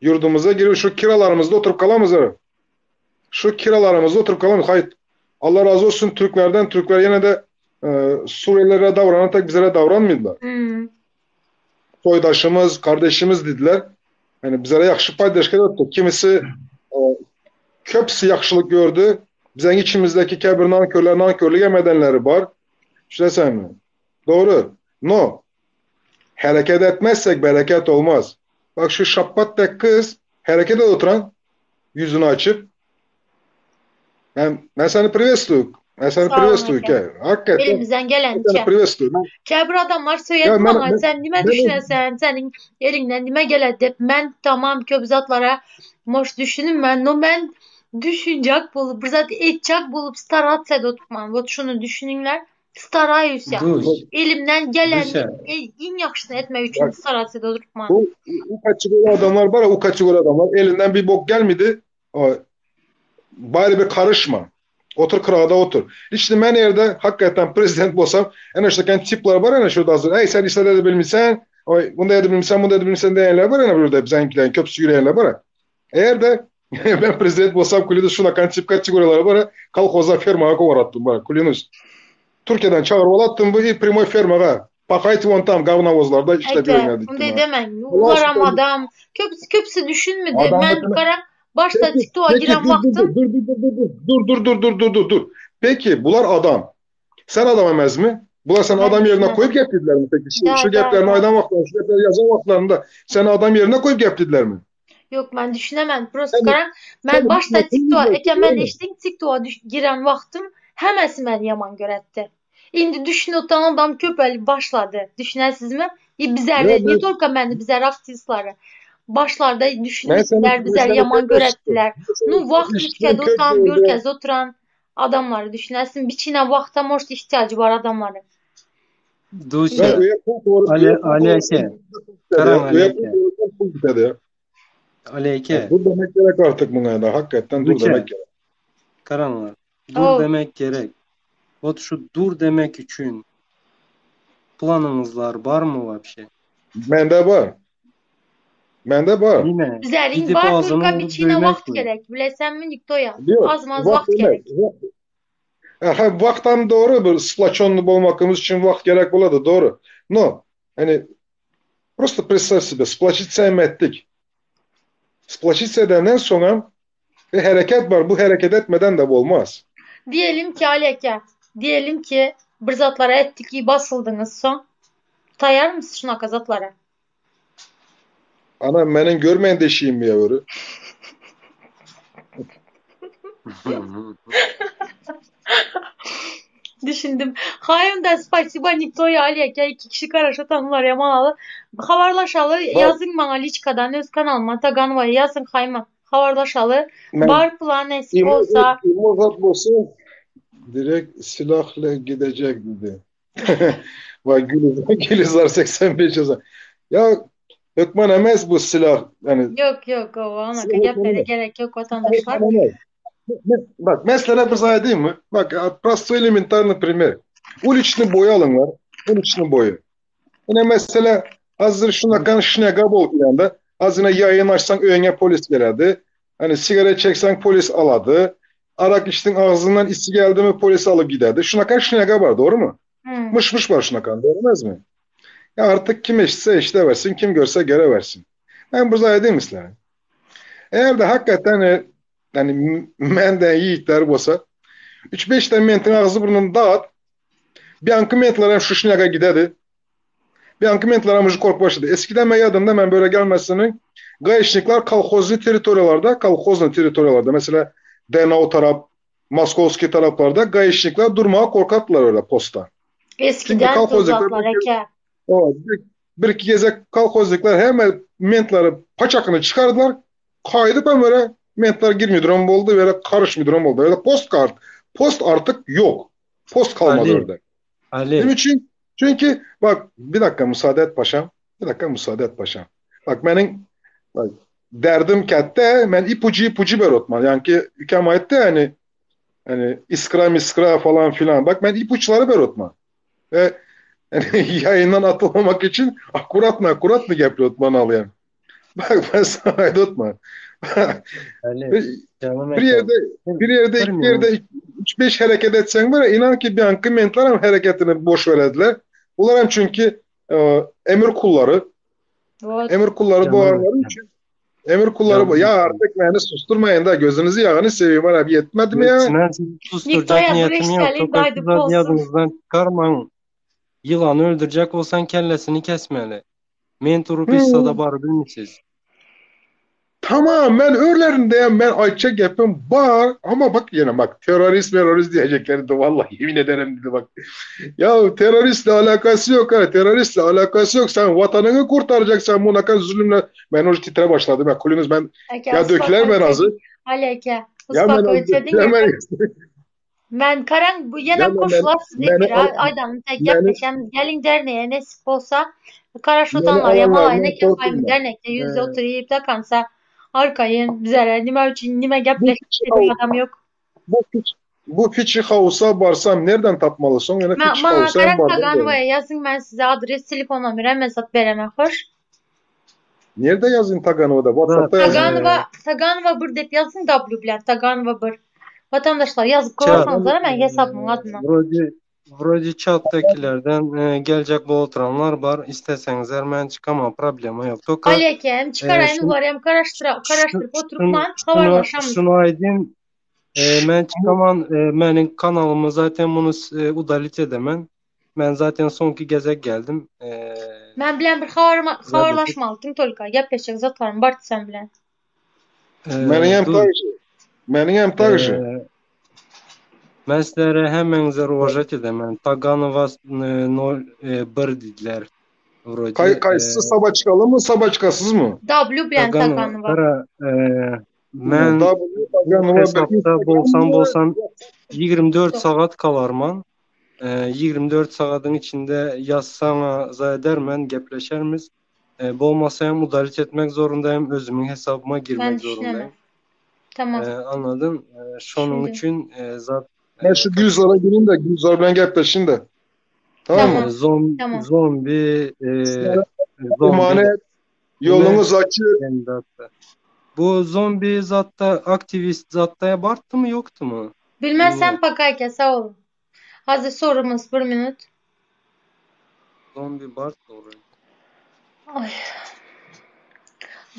Yurdumuza girip şu kiralarımızda oturup kalamız. Şu kiralarımızda oturup kalamız. Hayır. Allah razı olsun Türklerden. Türkler yine de e, Suriyelilere davranan tek bizlere davranmadılar. Hmm. Soydaşımız, kardeşimiz dediler. Yani bizlere yakşı paydaşlık etti. Kimisi e, köpsi yakşılık gördü. Bizden içimizdeki kebir nankörler nankörlük emedenleri var. Düşünesen mi? Doğru. No. Hareket etmezsek bereket olmaz. Bak şu şappat tek kız harekete oturan yüzünü açıp ben, ben seni приветствую. Ben seni Sağ olun приветствую. aka. Ke. Hakikaten Elimizden ben gelen seni ke. приветствую. Ben, Kəbir adamlar ya söylədi ben, bana, ben, sən nimə ben, düşünəsən, sənin elindən nimə gələr deb. Mən tamam köp zatlara moş düşünüm mən, no mən düşüncək bolup, bir zat etcək bolup стараться edip Вот şunu düşününlər. Стараюсь. Duş. Elimdən gələni Duşa. e, ən yaxşısını etmək üçün bak, стараться edip bu, bu kategori adamlar var ya, o kategori adamlar elinden bir bok gelmedi. O, bari bir karışma. Otur kırağda otur. İşte ben yerde hakikaten prezident bolsam en aşağıdaki tipler var ya şurada hazır. Ey sen işte de bilmişsen, oy, bunu da edebilmişsen, bunu da edebilmişsen diyenler var ya burada bizimkilerin köpüsü yürüyenler var ya. Eğer de ben prezident bolsam kulüde şuna kan tip kategoriler var ya kolxoza fermaga kovarattım var клянусь. Türkiye'den çağırıp alattım bu primoy fermaga. Pakayt von tam gavnavozlarda işte Aka, bir oynadık. unday demang. Ular ham adam. Köpüsi köpüsi düşünmedi. Adam Mən bakın- qara başda Peki, TikToka peki, girən dur, vaxtım dur, dur, dur, dur, dur, dur, dur, dur, dur, dur. Peki bunlar adam. Sen adam emez mi? Bunlar sen Ben adam yerine düşünemem. koyup getirdiler mi peki? Şu, Da, şu da, geplerini da. aydan vaxtlarında, şu gepleri yazan vaxtlarında seni adam yerine koyup getirdiler mi? Yox, mən düşünəməm. Prosta Sen- qaran mən sen başda düşünüyorsun, TikToka, bilmiyorsun, əkən mən değil mi? eşitdim TikToka düş girən vaxtım həməsi məni yaman görətdi. İndi düşünüb adam köpəli başladı. Düşünəsizmi? E, bizlər də, Ya ne ben, только məni, bizlər artistləri başlarda ben seni, düşünüblər, ben bizlər seni yaman kök açtım. görətdilər. Ben seni Nu vaxt işten üçkədə kök oturan, gördüm. görkəzdə oturan adamları düşünəsin. Biçinə vaxta most ehtiyacı var adamların. Duşa. Ben öýe pul sorup, Ali öýe pul Ali sorarsan eke. pul Garaň gitedi. Ali Öýe pul eke. sorarsan pul gitedi. Ali eke. Dur demek gerek artık buna da. Hakikaten dur Duşa. demek gerek. Garaňlar. Dur Oh. demek gerek. Ot şu dur demek üçin planyňyzlar barmy wapşe? Mende bar. Mende bar. Nime? Bizlerin Gidip bar ağzını tulka vurup biçine dövmek vakt mi? gerek. Bilesenmi Niktoya? Yok. Az maz Vakt vakt demek. gerek. Ha, vaktan doğru bir splaçonlu olmakımız için vakt gerek boladı doğru. No. Hani просто представь себе сплочиться ettik. Сплочиться edenden sonra bir hareket var. Bu hareket etmeden de bu olmaz. Diyelim ki Ali eke, diyelim ki bir zatlara ettik ki basıldınız son. Tayar mısın şuna zatlara? Ana benim görmeyen deşiyim mi yavru? Düşündüm. Hayım da spasiba Niktoya Ali eke iki kişi karaşatanlar yamanalı. Habarlaşalı Bak yazın bana liçkadan öz kanalıma Taganva'ya yazın hayma. Habarlaşalı. ben Bar plan esip İmozat, olsa İmozat olsa direkt silahla gidecek dedi. Bak Gülizar, Gülizar 85 yazar. Ya Hükmen emez bu silah. Yani yok yok o ona silah geplere hükmen gerek yok vatandaşlar. emez. Bak mesela bir sana diyeyim mi? Bak просто элементарный пример. Уличный boyu alınlar. Уличный boyu. Yine mesela hazır şuna şnega bol gelende. Az yine yayın açsan öğüne polis geldi. Hani sigara çeksen polis aladı. Arak içtin ağzından isi geldi mi polis alıp giderdi. Şuna kan şnega var doğru mu? Hmm. Mış mış var şuna kan doğru mu? Ya artık kim eşitse eşite versin, kim görse göre versin. Ben burada edeyim sizlere. Eğer de hakikaten e, yani menden yiğitler olsa 3-5 tane mentin ağzı burnunu dağıt. Bir anki mentler hem şu şnega giderdi. Bir anki mentler hem kork başladı. Eskiden ben yadımda ben böyle gelmesinin Gayişnikler kolhozlu teritoriyalarda, kolhozlu teritoriyalarda mesela Denau taraf, Moskovski taraflarda gayişnikler durmaya korkattılar öyle posta. Çünkü Eskiden kolhozluklar tuzaklar bir, eke. o, bir, bir iki gezek kolhozluklar hemen mentleri paçakını çıkardılar. Kaydıp hem böyle mentler girmiyor durum oldu böyle karışmıyor durum oldu. Öyle post kart, post artık yok. Post kalmadı Ali, orada. Değil Ali. mi? Çünkü, çünkü bak bir dakika müsaade et paşam. Bir dakika müsaade et paşam. Bak benim bak, derdim kette ben ipucu ipucu ber otman. Yani ki ülkem aitti hani hani iskra miskra falan filan. Bak ben ipuçları ber otman. Ve yani yayından atılmamak için akurat mı akurat mı gepli otman alayım. Bak ben sana ait otman. Ali. Bir, Canım bir ekem. yerde bir yerde iki Kırmıyorum. yerde üç beş hareket etsen var ya inan ki bir an mentler hem hareketini boş verdiler. Bunlar hem çünkü e, emir kulları Vot. emir kulları Canım boğarları ekem. için emir kulları bu. Canım Ya ekem. artık beni susturmayın da gözünüzü yağını seveyim abi yetmedi mi ya? Ben sizi susturacak Niktoya niyetim yok. Briştel'in Çok daydı siz olsun. yadınızdan çıkarmayın. Yılanı öldürecek olsan kellesini kesmeli. Men turup Hmm. hissada bar bilmişsiz. Tamam ben öylerindeyim ben Ayça gepim var ama bak yine bak terörist terörist diyeceklerdi vallahi yemin ederim dedi bak. Ya teröristle alakası yok ha teröristle alakası yok sen vatanını kurtaracaksan bu kadar zulümle ben o titre başladım ya kulünüz ben Eke ya döküler ben azı uspokojte Ali eke ya ben azı uspokojte ya ben Men karan bu ya yana ben koşular beni bir al aydanın tek beni gepleşemiz gelin derneğe nesip olsa beni Karaşotanlar alanlardan yamalayına ki hayım korkma. dernekte yüzde Ee, oturayım da kansa arkayın bizlere nime için nime Bu gepleşecek piçi adam yok. bu piç bu piçi havusa varsam nereden tapmalısın? Yani Ma piçi bana havusa hem karan vardım derim. Taganvaya yazın ben size adres telefon nomeri mesaj veremem hoş. Nerede yazın Taganova'da? da WhatsApp'ta yazın. e, Taganva Taganva bir dep yazın W bilen Taganva bir. Vatandaşlar yazıp chat koyarsanız e, hemen hesabımın adına. вроде вроде chat'takilerden e, gelecek bu oturanlar var. İsteseniz ben çıkamam problema yok. Toka Ali eke hem e, çıkarayım şunu, var hem karıştıra, şu, karıştırıp oturup şunu, lan şunu, haberlaşamız. şunu aydın e, ben çıkamam. E, benim kanalımı zaten bunu e, udalit edemem. Ben zaten sonki gezek geldim. E, Ben bilen bir havarma, zaten havarlaşmalıdım tolka. Gepleşecek zatlarım var sen bilen. Benim e, hem dur. takıcı. Benim hem takıcı. E, ben sizlere hemen уважать edemem. Taganova e, 0 e, 1 dediler Kay, вроде. E, kayısı sabaçkalı mı sabaçkasız mı? W bilen Taganova Taganva. kara e, men W bu Taganova bir hesapta Instagram bolsam mı? bolsam 24 saat kalarman. 24 sagadyň içinde ýazsaňa za edermen, gepleşermiz. Bolmasa hem udalit etmek zorundaýym, özümiň hesabyma Ben girmek düşünemem. zorundaýym. Tamam. Anladym. Şonuň Düşündim. üçin zat Ben şu Gülzar'a gireyim de Gülzar bilen gepleşeyim de. Tamam mı? Tamam. Zom Tamam. zombi Sizlere zombi emanet yolunuz açık. zatta. Bu zombi zatta aktivist zattaya barttı mı yoktu mu? Bilmezsen Bilmiyorum. pakayken sağ olun. Hazır sorumuz bir minut. Zombi bart doğru. Ay.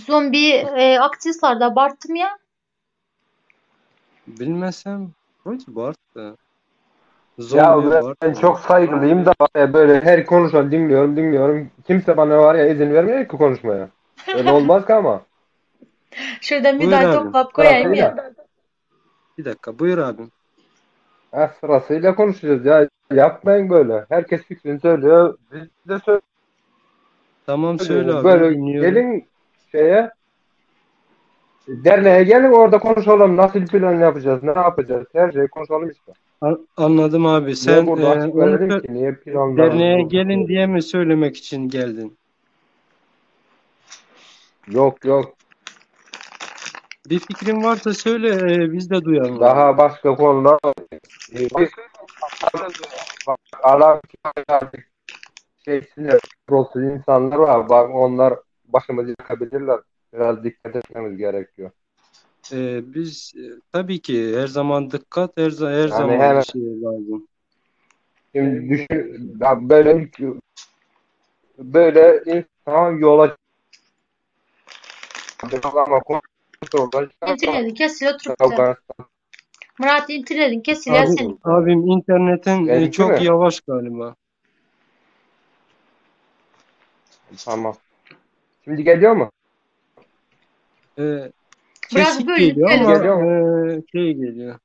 Zombi e, aktivistler barttım ya. Bilmesem Vroje barttı. Ya Zombi ben barttı. çok saygılıyım da böyle her konuşan dinliyorum dinliyorum. Kimse bana var ya izin vermiyor ki konuşmaya. Öyle olmaz ki ama. Şurada Buyur müdahale abim. toplap koyayım ya. Sırasıyla. Bir dakika buyur abim. Ha, sırasıyla konuşacağız ya. Yapmayın böyle. Herkes fikrini söylüyor. Biz de Tamam söyle söylüyoruz. abim Böyle dinliyorum. gelin şeye derneğe gelin orada konuşalım. Nasıl plan yapacağız? Ne yapacağız? Her şeyi konuşalım işte. Anladım abi. Niye Sen burada açık onu verelim sö- ki? Niye planlarımızı derneğe burada gelin söylüyoruz? diye mi söylemek için geldin? Yok yok. Bir fikrin varsa söyle e, biz de duyalım abi. Daha başka konular var. Bir bak alan artık şeysine olsun insanlar var. Bak onlar başımızı yakabilirler. Biraz dikkat etmemiz gerekiyor. E, biz e, tabii ki her zaman dikkat her, her Yani zaman hemen şey lazım. şimdi düşün ya böyle böyle insan yola çıkıyor ama kontrolden çıkarsa İnternetin kesil oturuptu. Afganistan Murat internetin kesil ya Abi, senin. abim internetin e, benimki çok mi? yavaş galiba. Tamam. Şimdi geliyor mu? E, Biraz kesik bölünüp geliyor Şimdi ama geliyor. geliyor mu? e, şey geliyor.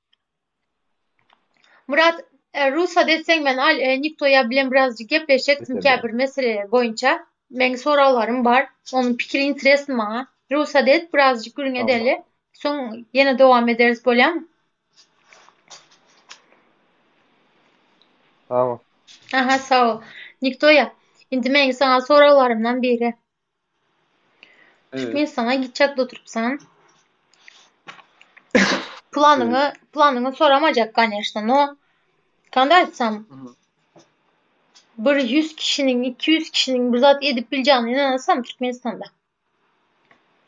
Murat e, Rusa desen ben al e, Nikto'ya bilen birazcık gepleşecektim Mesela. ki bir mesele boyunca. Ben sorularım var. Onun fikri interesin bana. Rusa det birazcık gürün Tamam. edeli. Son yine devam ederiz böyle mi? Tamam. Aha sağ ol. Nikto'ya. Indi men sana sorularımdan biri. Evet. Türkmenistan'a gidecek oturupsan Evet. planını planını soramayacak конечно, но kanda aytsam Hı hı. bir 100 kişinin 200 kişinin bir zat edip bileceğine inanarsam Türkmenistan'da.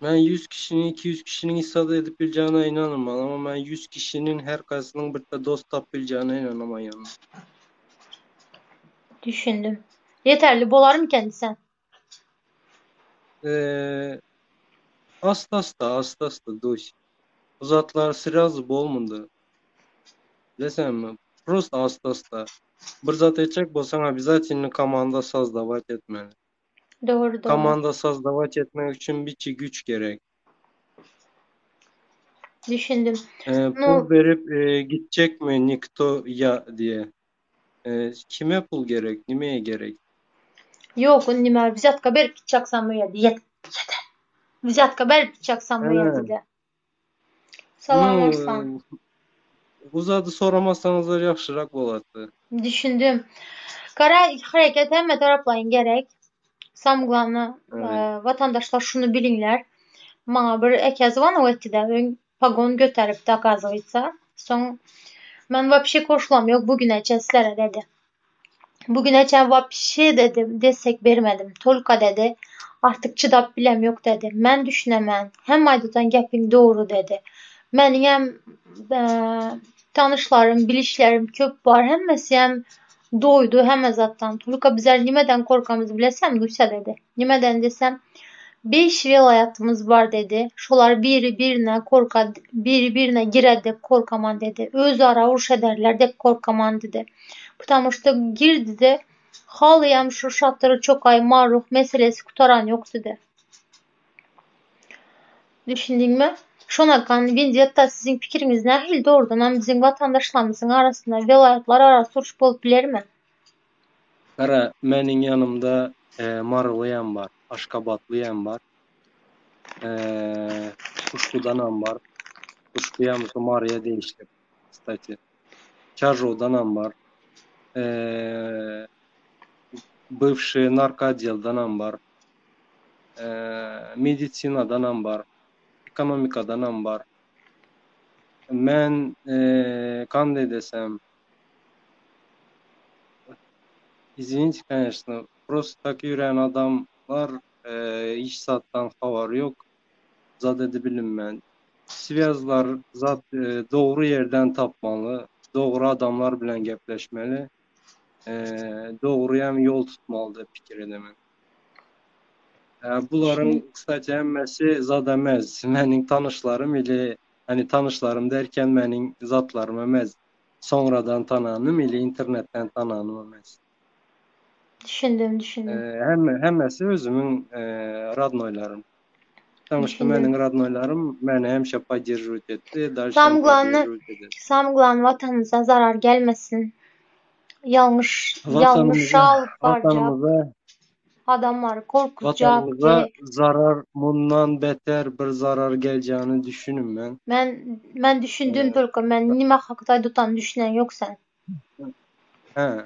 Ben 100 kişinin 200 kişinin isabet edip bileceğine inanırım ama ben 100 kişinin her kaysının bir de dost tap bileceğine inanamam yani. Düşündüm. Yeterli bolar mı kendisi? Ee, asta asta asta asta duş. Uzatlar sırası bol mundu. Desem mi? Prosta asta asta. Bir zat etecek bolsan обязательно komanda создавать etmeli. Doğru doğru. Komanda создавать etmek için bir çi güç gerek. Düşündüm. Ee, pul No, verip e, gidecek mi Nikto ya diye. Ee, kime pul gerek? Nimeye gerek? yok nime взятка berip gideceksen bu yedi. Yet, yeter. Взятка berip gideceksen bu He. yedi. Salam Ну, Arslan. uzadı soramazsanız da yaxşırak olardı. Düşündüm. Kara hareket hemme taraflayın gerek. Samglanı Evet. e, vatandaşlar şunu bilinler. Bana bir ekez vanu etti de ön pagon götürüp de оказывается. Son ben вообще koşulam yok bugüne sizlere dedi. Bugüne вообще dedi destek vermedim. Tolka dedi. Artık çıdap bilem yok dedi. Ben düşünemem. Hem aydadan gepin doğru dedi. Benim hem e, tanışlarım, bilişlerim köp var. Hemmesi hem doydu hem zattan. Tolka bizler nimeden korkamız bilesem duysa dedi. Nimeden desem 5 vilayetimiz var dedi. Şolar biri birine korka, biri birine girer dep korkaman dedi. Öz ara uruş ederler dep korkaman dedi. Потому что girdi de halıyam şu şartları çok ay maruf meselesi kutaran yok dedi. Düşündün mü? Şonakan Vindiyatda sizin fikriniz nahil doğrudan hem bizim vatandaşlarımızın arasında vilayetler arası uruş bolup biler mi? Kara, benim yanımda e, Marılıyan var, Aşkabatlıyan var, e, Kuşkudanam var. Kuşkuyan Marı'ya değişti. Кстати. Çarjovdanam var. E, bywşy narkootdeldanam bar. E, medisinadanam bar. Ekonomikadanam bar. Men e, kanday desem Извините, конечно, просто tak ýören adamlar e, hiç zatdan habary ýok. Zat edibilinmän. Swýazlar zat e, dogry ýerden tapmaly, dogry adamlar bilen gepleşmeli, e, dogry hem ýol tutmaly diýip pikir edemen. E, bularyň kstati hemmesi zat emez. Meniň tanyşlarym ili hani tanyşlarym derken meniň zatlarym emez. Soňradan tananym ili internetden tananym emez. Düşündim, E, düşündim. hemme hemmesi özümiň e, radnoýlarym. Потому что Düşündim. meniň radnoýlarym meni hemşe podдерживать etdi, дальше hem Sam glavny, podдерживать eder. sam glavny watanymyza zarar gelmesin. Ýalňyş, ýalňyşa Watanymyza, alyp barjak watanymyza, adamlary korkuzjak watanymyza gerek. zarar mundan beter bir zarar geleceğini düşünün men. Men men düşündüm E, tolko men nime hakda dutan düşünen yok sen. he,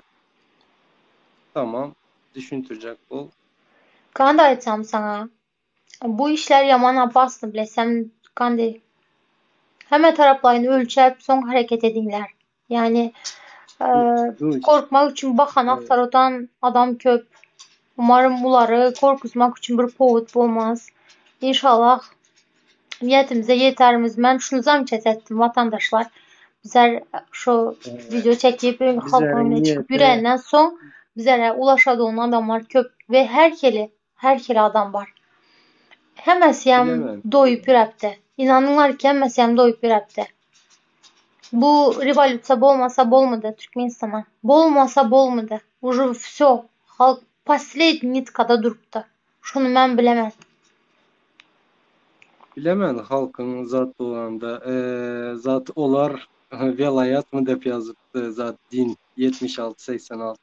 tamam. Düşüntürecek bol. Kanda aytsam sana. Bu işler yaman apasny bilesem kandy. Hemme taraplaýyn ölçäp soň hereket edinler. Yani e, Duş. korkmak üçin bahana E, aktaran adam köp. Umarım bulary korkuzmak üçin bir powut bolmaz. Inşallah niyetimize yeterimiz. Men şunu zamçet ettim vatandaşlar. Bizler şu e, video çekip halkın bizlerin önüne çıkıp niyeti yürüyenden son bizlere ulaşadı adamlar köp ve herkeli herkeli adam var. Hemmesi hem bilemem. doyup ýürepdi. Inanırlar ki hemmesi hem doyup ýürepdi. Bu revolýusiýa bolmasa bolmady Türkmenistana. Bolmasa bolmady. Уже всё. Halk последний nitkada durupdy. Şuny men bilemem. Bilemem halkın zat olanda e, zat olar velayat mı dep yazıptı zat din 76-86.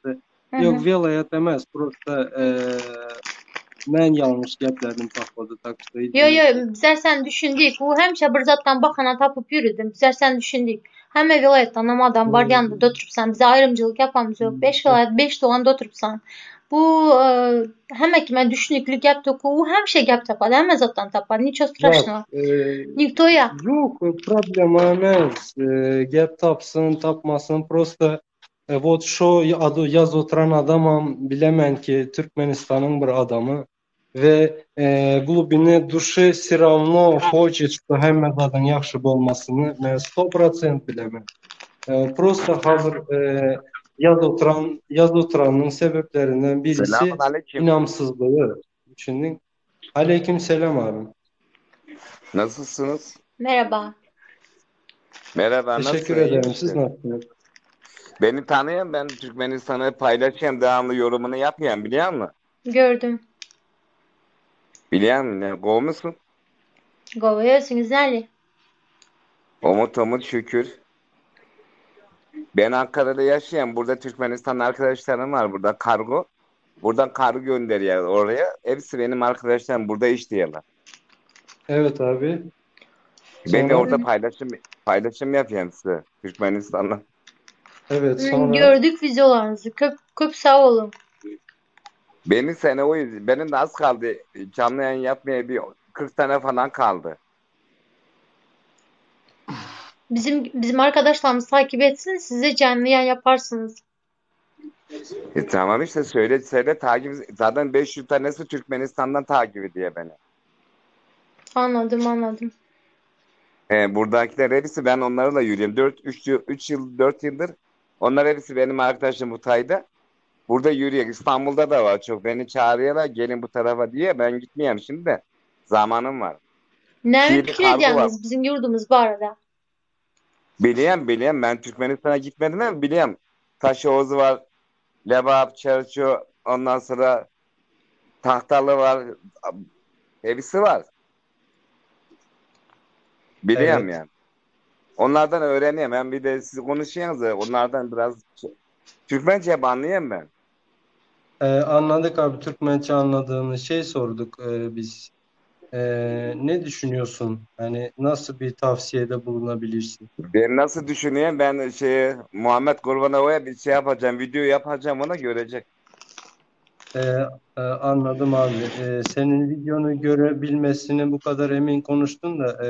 Hı Yok hı. velayat demez. Prosta e, men yanlış gepledim poходу так что Yo извините. yo bizler sen düşündük. Bu hemşe bir zattan bahana tapıp yürüdüm. Bizler sen düşündük. Hemme vilayettan ama adam bar yanında oturupsan bize ayrımcılık yapamız yok. 5 vilayet 5 doğan da oturupsan. Bu e, hemme kime düşünüklük yaptı. Bu hemşe gap tapar. Hemme zattan tapar. Niço Bak страшного. e, Nikto ya. yok problema emez. E, gap tapsın tapmasın prosta e, вот şo adı yaz oturan adamam bilemen ki Türkmenistan'ın bir adamı ve e, glubine duşi все равно хочет, что hemme zaten yaxşı olmasını men 100% bilemem. E, prosta hazır e, yaz oturan yaz oturanın sebeplerinden birisi Selamun aleyküm. inamsızlığı. Düşündün. Aleyküm selam abim. Nasılsınız? Merhaba. Merhaba, Teşekkür nasılsın? İyi ederim. Siz misin? nasılsınız? Beni tanıyan ben Türkmenistan'ı paylaşayım, devamlı yorumunu yapmayan biliyor musun? Gördüm. Biliyor musun? Ne, Kovmuşsun. Govuyorsunuz nerede? Umut umut şükür. Ben Ankara'da yaşıyorum. Burada Türkmenistan arkadaşlarım var. Burada kargo. Buradan kargo gönderiyor oraya. Hepsi benim arkadaşlarım. Burada işliyorlar. Evet abi. Ben de Sonra orada paylaşım paylaşım yapıyorum size. Türkmenistan'da. evet Hı, sonra Gördük videolarınızı. Köp, köp sağ olun. Benim sene o benim de az kaldı. Canlı yayın yapmaya bir 40 tane falan kaldı. Bizim bizim arkadaşlarımız takip etsin. Size canlı yayın yaparsınız. E tamam işte söyle söyle takip zaten 500 tanesi Türkmenistan'dan takip ediyor beni. Anladım anladım. E, buradakiler hepsi ben onlarla yürüyorum. 4 3 3 yıl 4 yıldır onlar hepsi benim arkadaşım Butay'da. Burada yürüyor. İstanbul'da da var çok. Beni çağırıyorlar gelin bu tarafa diye. Ben gitmeyeyim şimdi de. Zamanım var. Ne Şiirli fikir kargo var. ediyorsunuz bizim yurdumuz bu arada? Biliyorum biliyorum. Ben Türkmenistan'a gitmedim ama biliyorum. Taşoğuz var. Lebap, Çerço, ondan sonra Tahtalı var. Hepsi var. Biliyorum evet. yani. Onlardan öğreniyorum. Ben bir de siz konuşuyorsunuz ya, onlardan biraz Türkmence hep anlıyorum ben. Ee, anladık abi Türkmençe anladığını şey sorduk e, biz. E, ne düşünüyorsun? Yani nasıl bir tavsiyede bulunabilirsin? Ben nasıl düşünüyorum? Ben şey Muhammed Kurbanova'ya bir şey yapacağım, video yapacağım ona görecek. E, e, anladım abi. E, senin videonu görebilmesine bu kadar emin konuştun da e,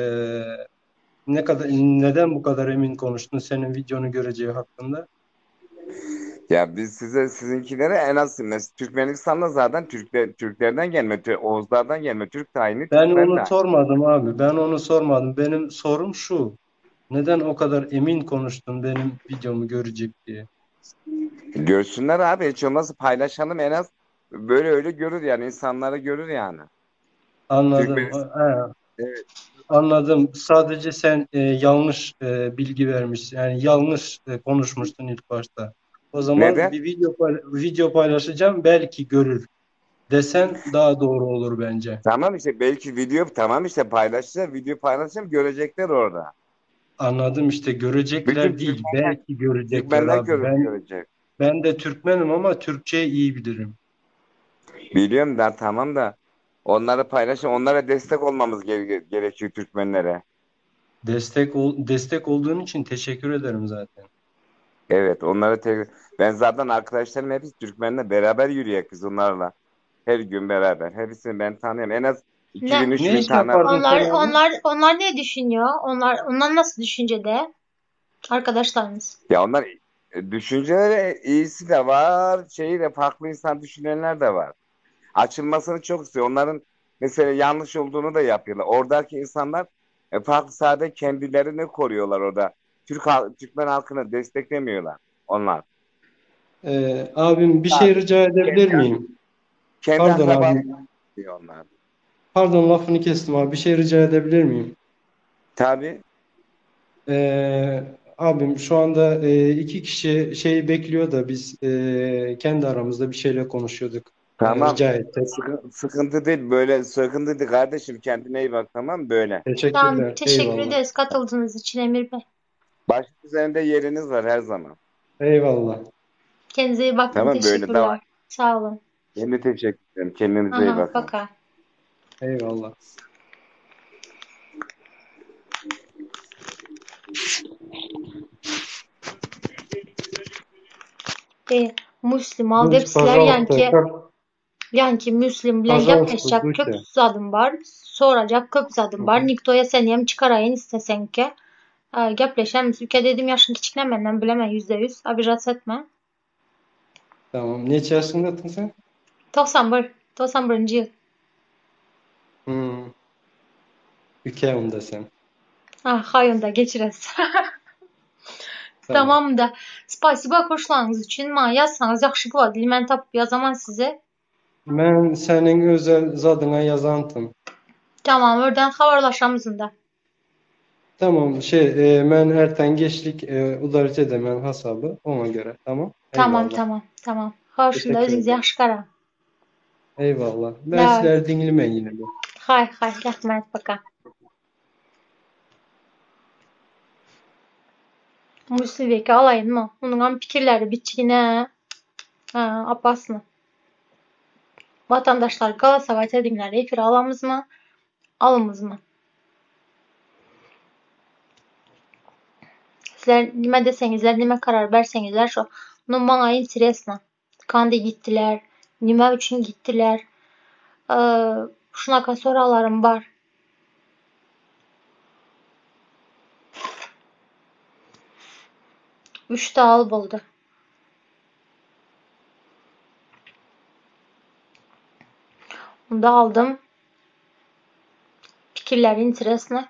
ne kadar neden bu kadar emin konuştun senin videonu göreceği hakkında? Ya biz size sizinkilere en az mesela Türkmenistan'da zaten Türkler Türklerden gelme, Tü- Oğuzlardan gelme, Türk tayini, Ben Türkmen onu tayini. sormadım abi. Ben onu sormadım. Benim sorum şu. Neden o kadar emin konuştun benim videomu görecek diye? Görsünler abi hiç olmazsa paylaşalım en az böyle öyle görür yani insanları görür yani. Anladım. Türkmenistan Ha, evet. anladım. Sadece sen e, yanlış e, bilgi vermişsin. Yani yanlış e, konuşmuştun ilk başta. O zaman Neden? bir video pay- video paylaşacağım belki görür desen daha doğru olur bence. Tamam işte belki video tamam işte paylaşacağım video paylaşacağım görecekler orada. Anladım işte görecekler Bütün değil, Türkmenler belki görecekler Türkmenler abi. görür, Ben görecek. ben de Türkmenim ama Türkçeyi iyi bilirim. Biliyorum da tamam da onları paylaşın onlara destek olmamız gere- gerekiyor Türkmenlere. Destek ol, destek olduğun için teşekkür ederim zaten. Evet onlara tek ben zaten arkadaşlarım hepsi Türkmenle beraber yürüyek biz onlarla. Her gün beraber. Hepsini ben tanıyorum. En az Ne 2000 Ne 3000 iş tane yapardın sen onlar abi? onlar onlar ne düşünüyor? Onlar onlar nasıl düşüncede arkadaşlarınız? Ya onlar e, düşünceleri iyisi de var, şeyi de farklı insan düşünenler de var. Açılmasını çok istiyor. Onların mesela yanlış olduğunu da yapıyorlar. Oradaki insanlar e, farklı sade kendilerini koruyorlar orada. Türk hal- Türkmen halkını desteklemiyorlar onlar. Ee, abim bir şey Sadece rica edebilir kendi, miyim? kendi Pardon akrabaları abim. diyor onlar. Pardon lafını kestim abi. Bir şey rica edebilir miyim? Tabii. Ee, abim şu anda e, iki kişi şeyi bekliyor da biz e, kendi aramızda bir şeyle konuşuyorduk. Ee, Tamam. rica ettik. Sıkı- sıkıntı değil. Böyle sıkıntı değil kardeşim. Kendine iyi bak tamam böyle. Tamam, Teşekkürler. teşekkür Eyvallah. ederiz katıldığınız için Emir Bey. Baş üzerinde yeriniz var her zaman. Eyvallah. Kendinize iyi bakın. Tamam böyle devam. Teşekkürler. Sağ olun. Ben de teşekkür ederim. Kendinize iyi Aha, bakın. baka. Eyvallah. E, Müslim al Дусь, depsiler пожалуйста, yanki как, yanki Müslim bilen пожалуйста, gepleşecek köp Дуся. zadım var. Soracak köp zadım var. Hı hı. Niktoya sen yem çıkarayın istesen ki. E, gepleşen ülke dedim yaşın kiçikine menden bilemem %100. Abijat etme. Tamam. Neçe yaşındasın sen? 91. 91. yıl. Hmm. Ülke onda sen. Ah, hayunda geçirez. Tamam. Tamam da. Spasiba koşulanınız için. Ma yazsanız yaxşı bula. Mən tapıp yazaman size. Ben senin özel zadına yazantım. Tamam, oradan habarlaşamızın da. Tamam şey e, ben erten geçlik e, udarıç edemen hesabı ona göre. Tamam. Tamam, Eyvallah. tamam, tamam. Hoşunda Teşekkür özünüzə ederim. yaxşı qaran. Eyvallah. Ben Da. sizleri dinlemeyin yine de. Hay, hay, rəhmət, baka. Müslim alayım mı? Onun ham fikirləri bitçiginə. Ha, Abbasını. Vatandaşlar Galatasaray edinlər. Efir alamız mı? Alımız mı? Sizler nime desenizler, nime karar versenizler şu. Nun bana interesna. Kandi gittiler. Nime üçün gittiler. Ee, şunaka soralarım var. Üç dağıl boldu. Onu da aldım. Fikirləri interesna.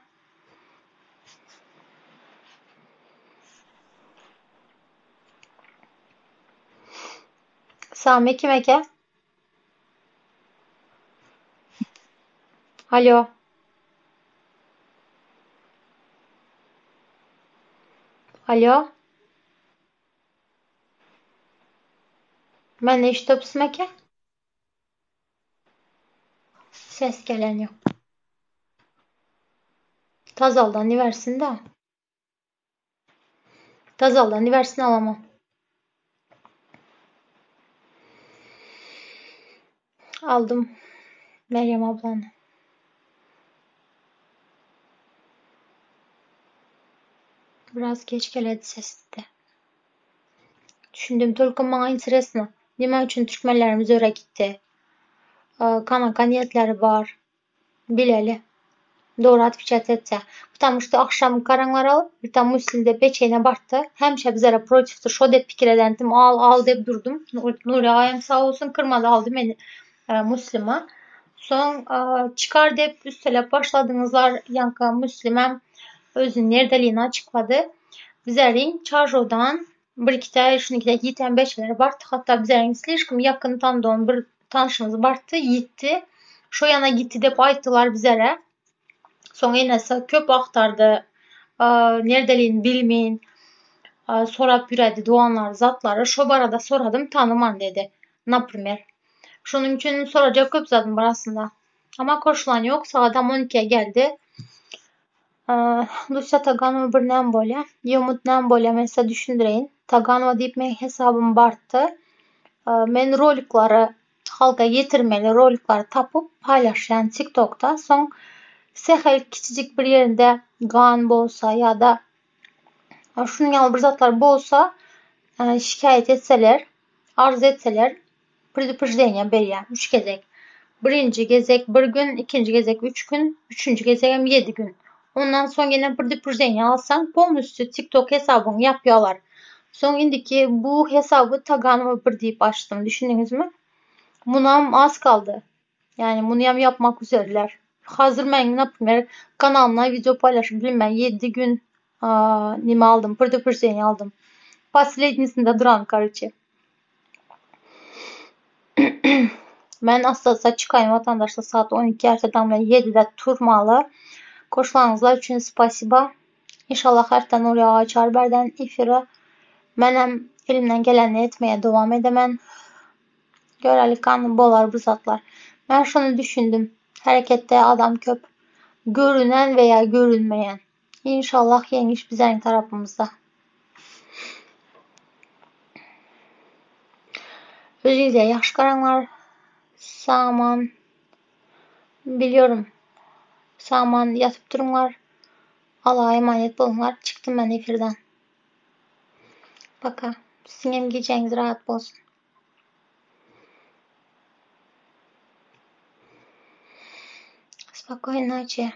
Sami kim eke? Alo. Alo. Mən eşitibsizmi eke? Ses gelen yok. Tazaldan versin de. Tazaldan versin alamam. Aldım Meryem ablanı. Biraz geç geledi sesde. Düşündüm. Tolko maňa interesno. Nime üçin türkmenlerimiz öre gitdi? Kanaka niýetleri bar? Bileli. Dogry otwçat etse. Потому что akşam garaňlar al, bir tam Müslimde peçeýne bartdy. Hemişe bizlere protivdir şo dep pikir edendim. Al, al dep durdum. Nuri agam sag bolsun kyrmady aldy meni Müslime. Soň çykar dep üstelep başladyňyzlar. Ýaňky Müslimem özüniň nerdeliğini açyklady. Bizleriň Çarjowdan bir ikide şunuňkide ýiten beçeler bardy. Hatda bizleriň slişkom ýakyn tanydygym bir tanşymyz bardy, ýitdi. Şo ýana gitdi dep aýtdylar bizlere. Soň enesi köp agtardy. Nerdeliğini bilmeýin. Sorap ýüredi doganlary, zatlary. Şo barada soradym, tanyman dedi. Naprimer. Şonuň üçin sorajak köp zadym bar aslynda. Amma goşulan ýok. Sagadam on ikä geldi. Dusýa Taganowa bir näme bolýa? Ýomut näme bolýa men size düşündireýin. Taganowa diýip meň hesabym bardy. Men roliklary halka ýetirmeli roliklary tapyp paýlaşýan TikTokda. Soň sähel kiçijik bir ýerinde gan bolsa ýa-da şunuň ýaly bir zatlar bolsa şikaýat etseler, arz etseler predupreždeniýe berýär üç gezek. Birinji gezek bir gün, ikinji gezek üç gün, üçünji gezegem ýedi gün. Ondan soň ýene predupreždeniýe alsaň, polnostýu TikTok hesabyňy ýapýarlar. Soň indiki bu hesaby Taganowa bir diýip açdym, düşündiňizmi? Munam az kaldy. Ýagny munyam ýapmak üzereler. Hazir men, naprimer, kanalymdan wideo paýlaşyp bilmen, ýedi gün nime aldym, predupreždeniýe aldym. Poslednisinde duran, karoçe. Men assa-assa çykaýyn watandaşlar saat 12 erteden bilen 7-de turmaly. Goşulanyňyzlar üçin spasiba. Inşallah erten Nuri aga açar berden efiri. Menem elimden gelenini etmeye dowam edemen. Görelik hany bolar bu zatlar. Men şuny düşündim. Hereketde adam köp. Görünen veya görünmeýän. Inşallah ýeňiş biziň tarapymyzda. Özüňize ýagşy garaňlar. Saman biliyorum. Saman ýatyp duruňlar. Allaha emanet boluňlar. Çykdym men efirden. Paka. Siziňem gijäňiz rahat bolsun. Spokojnoý noçi.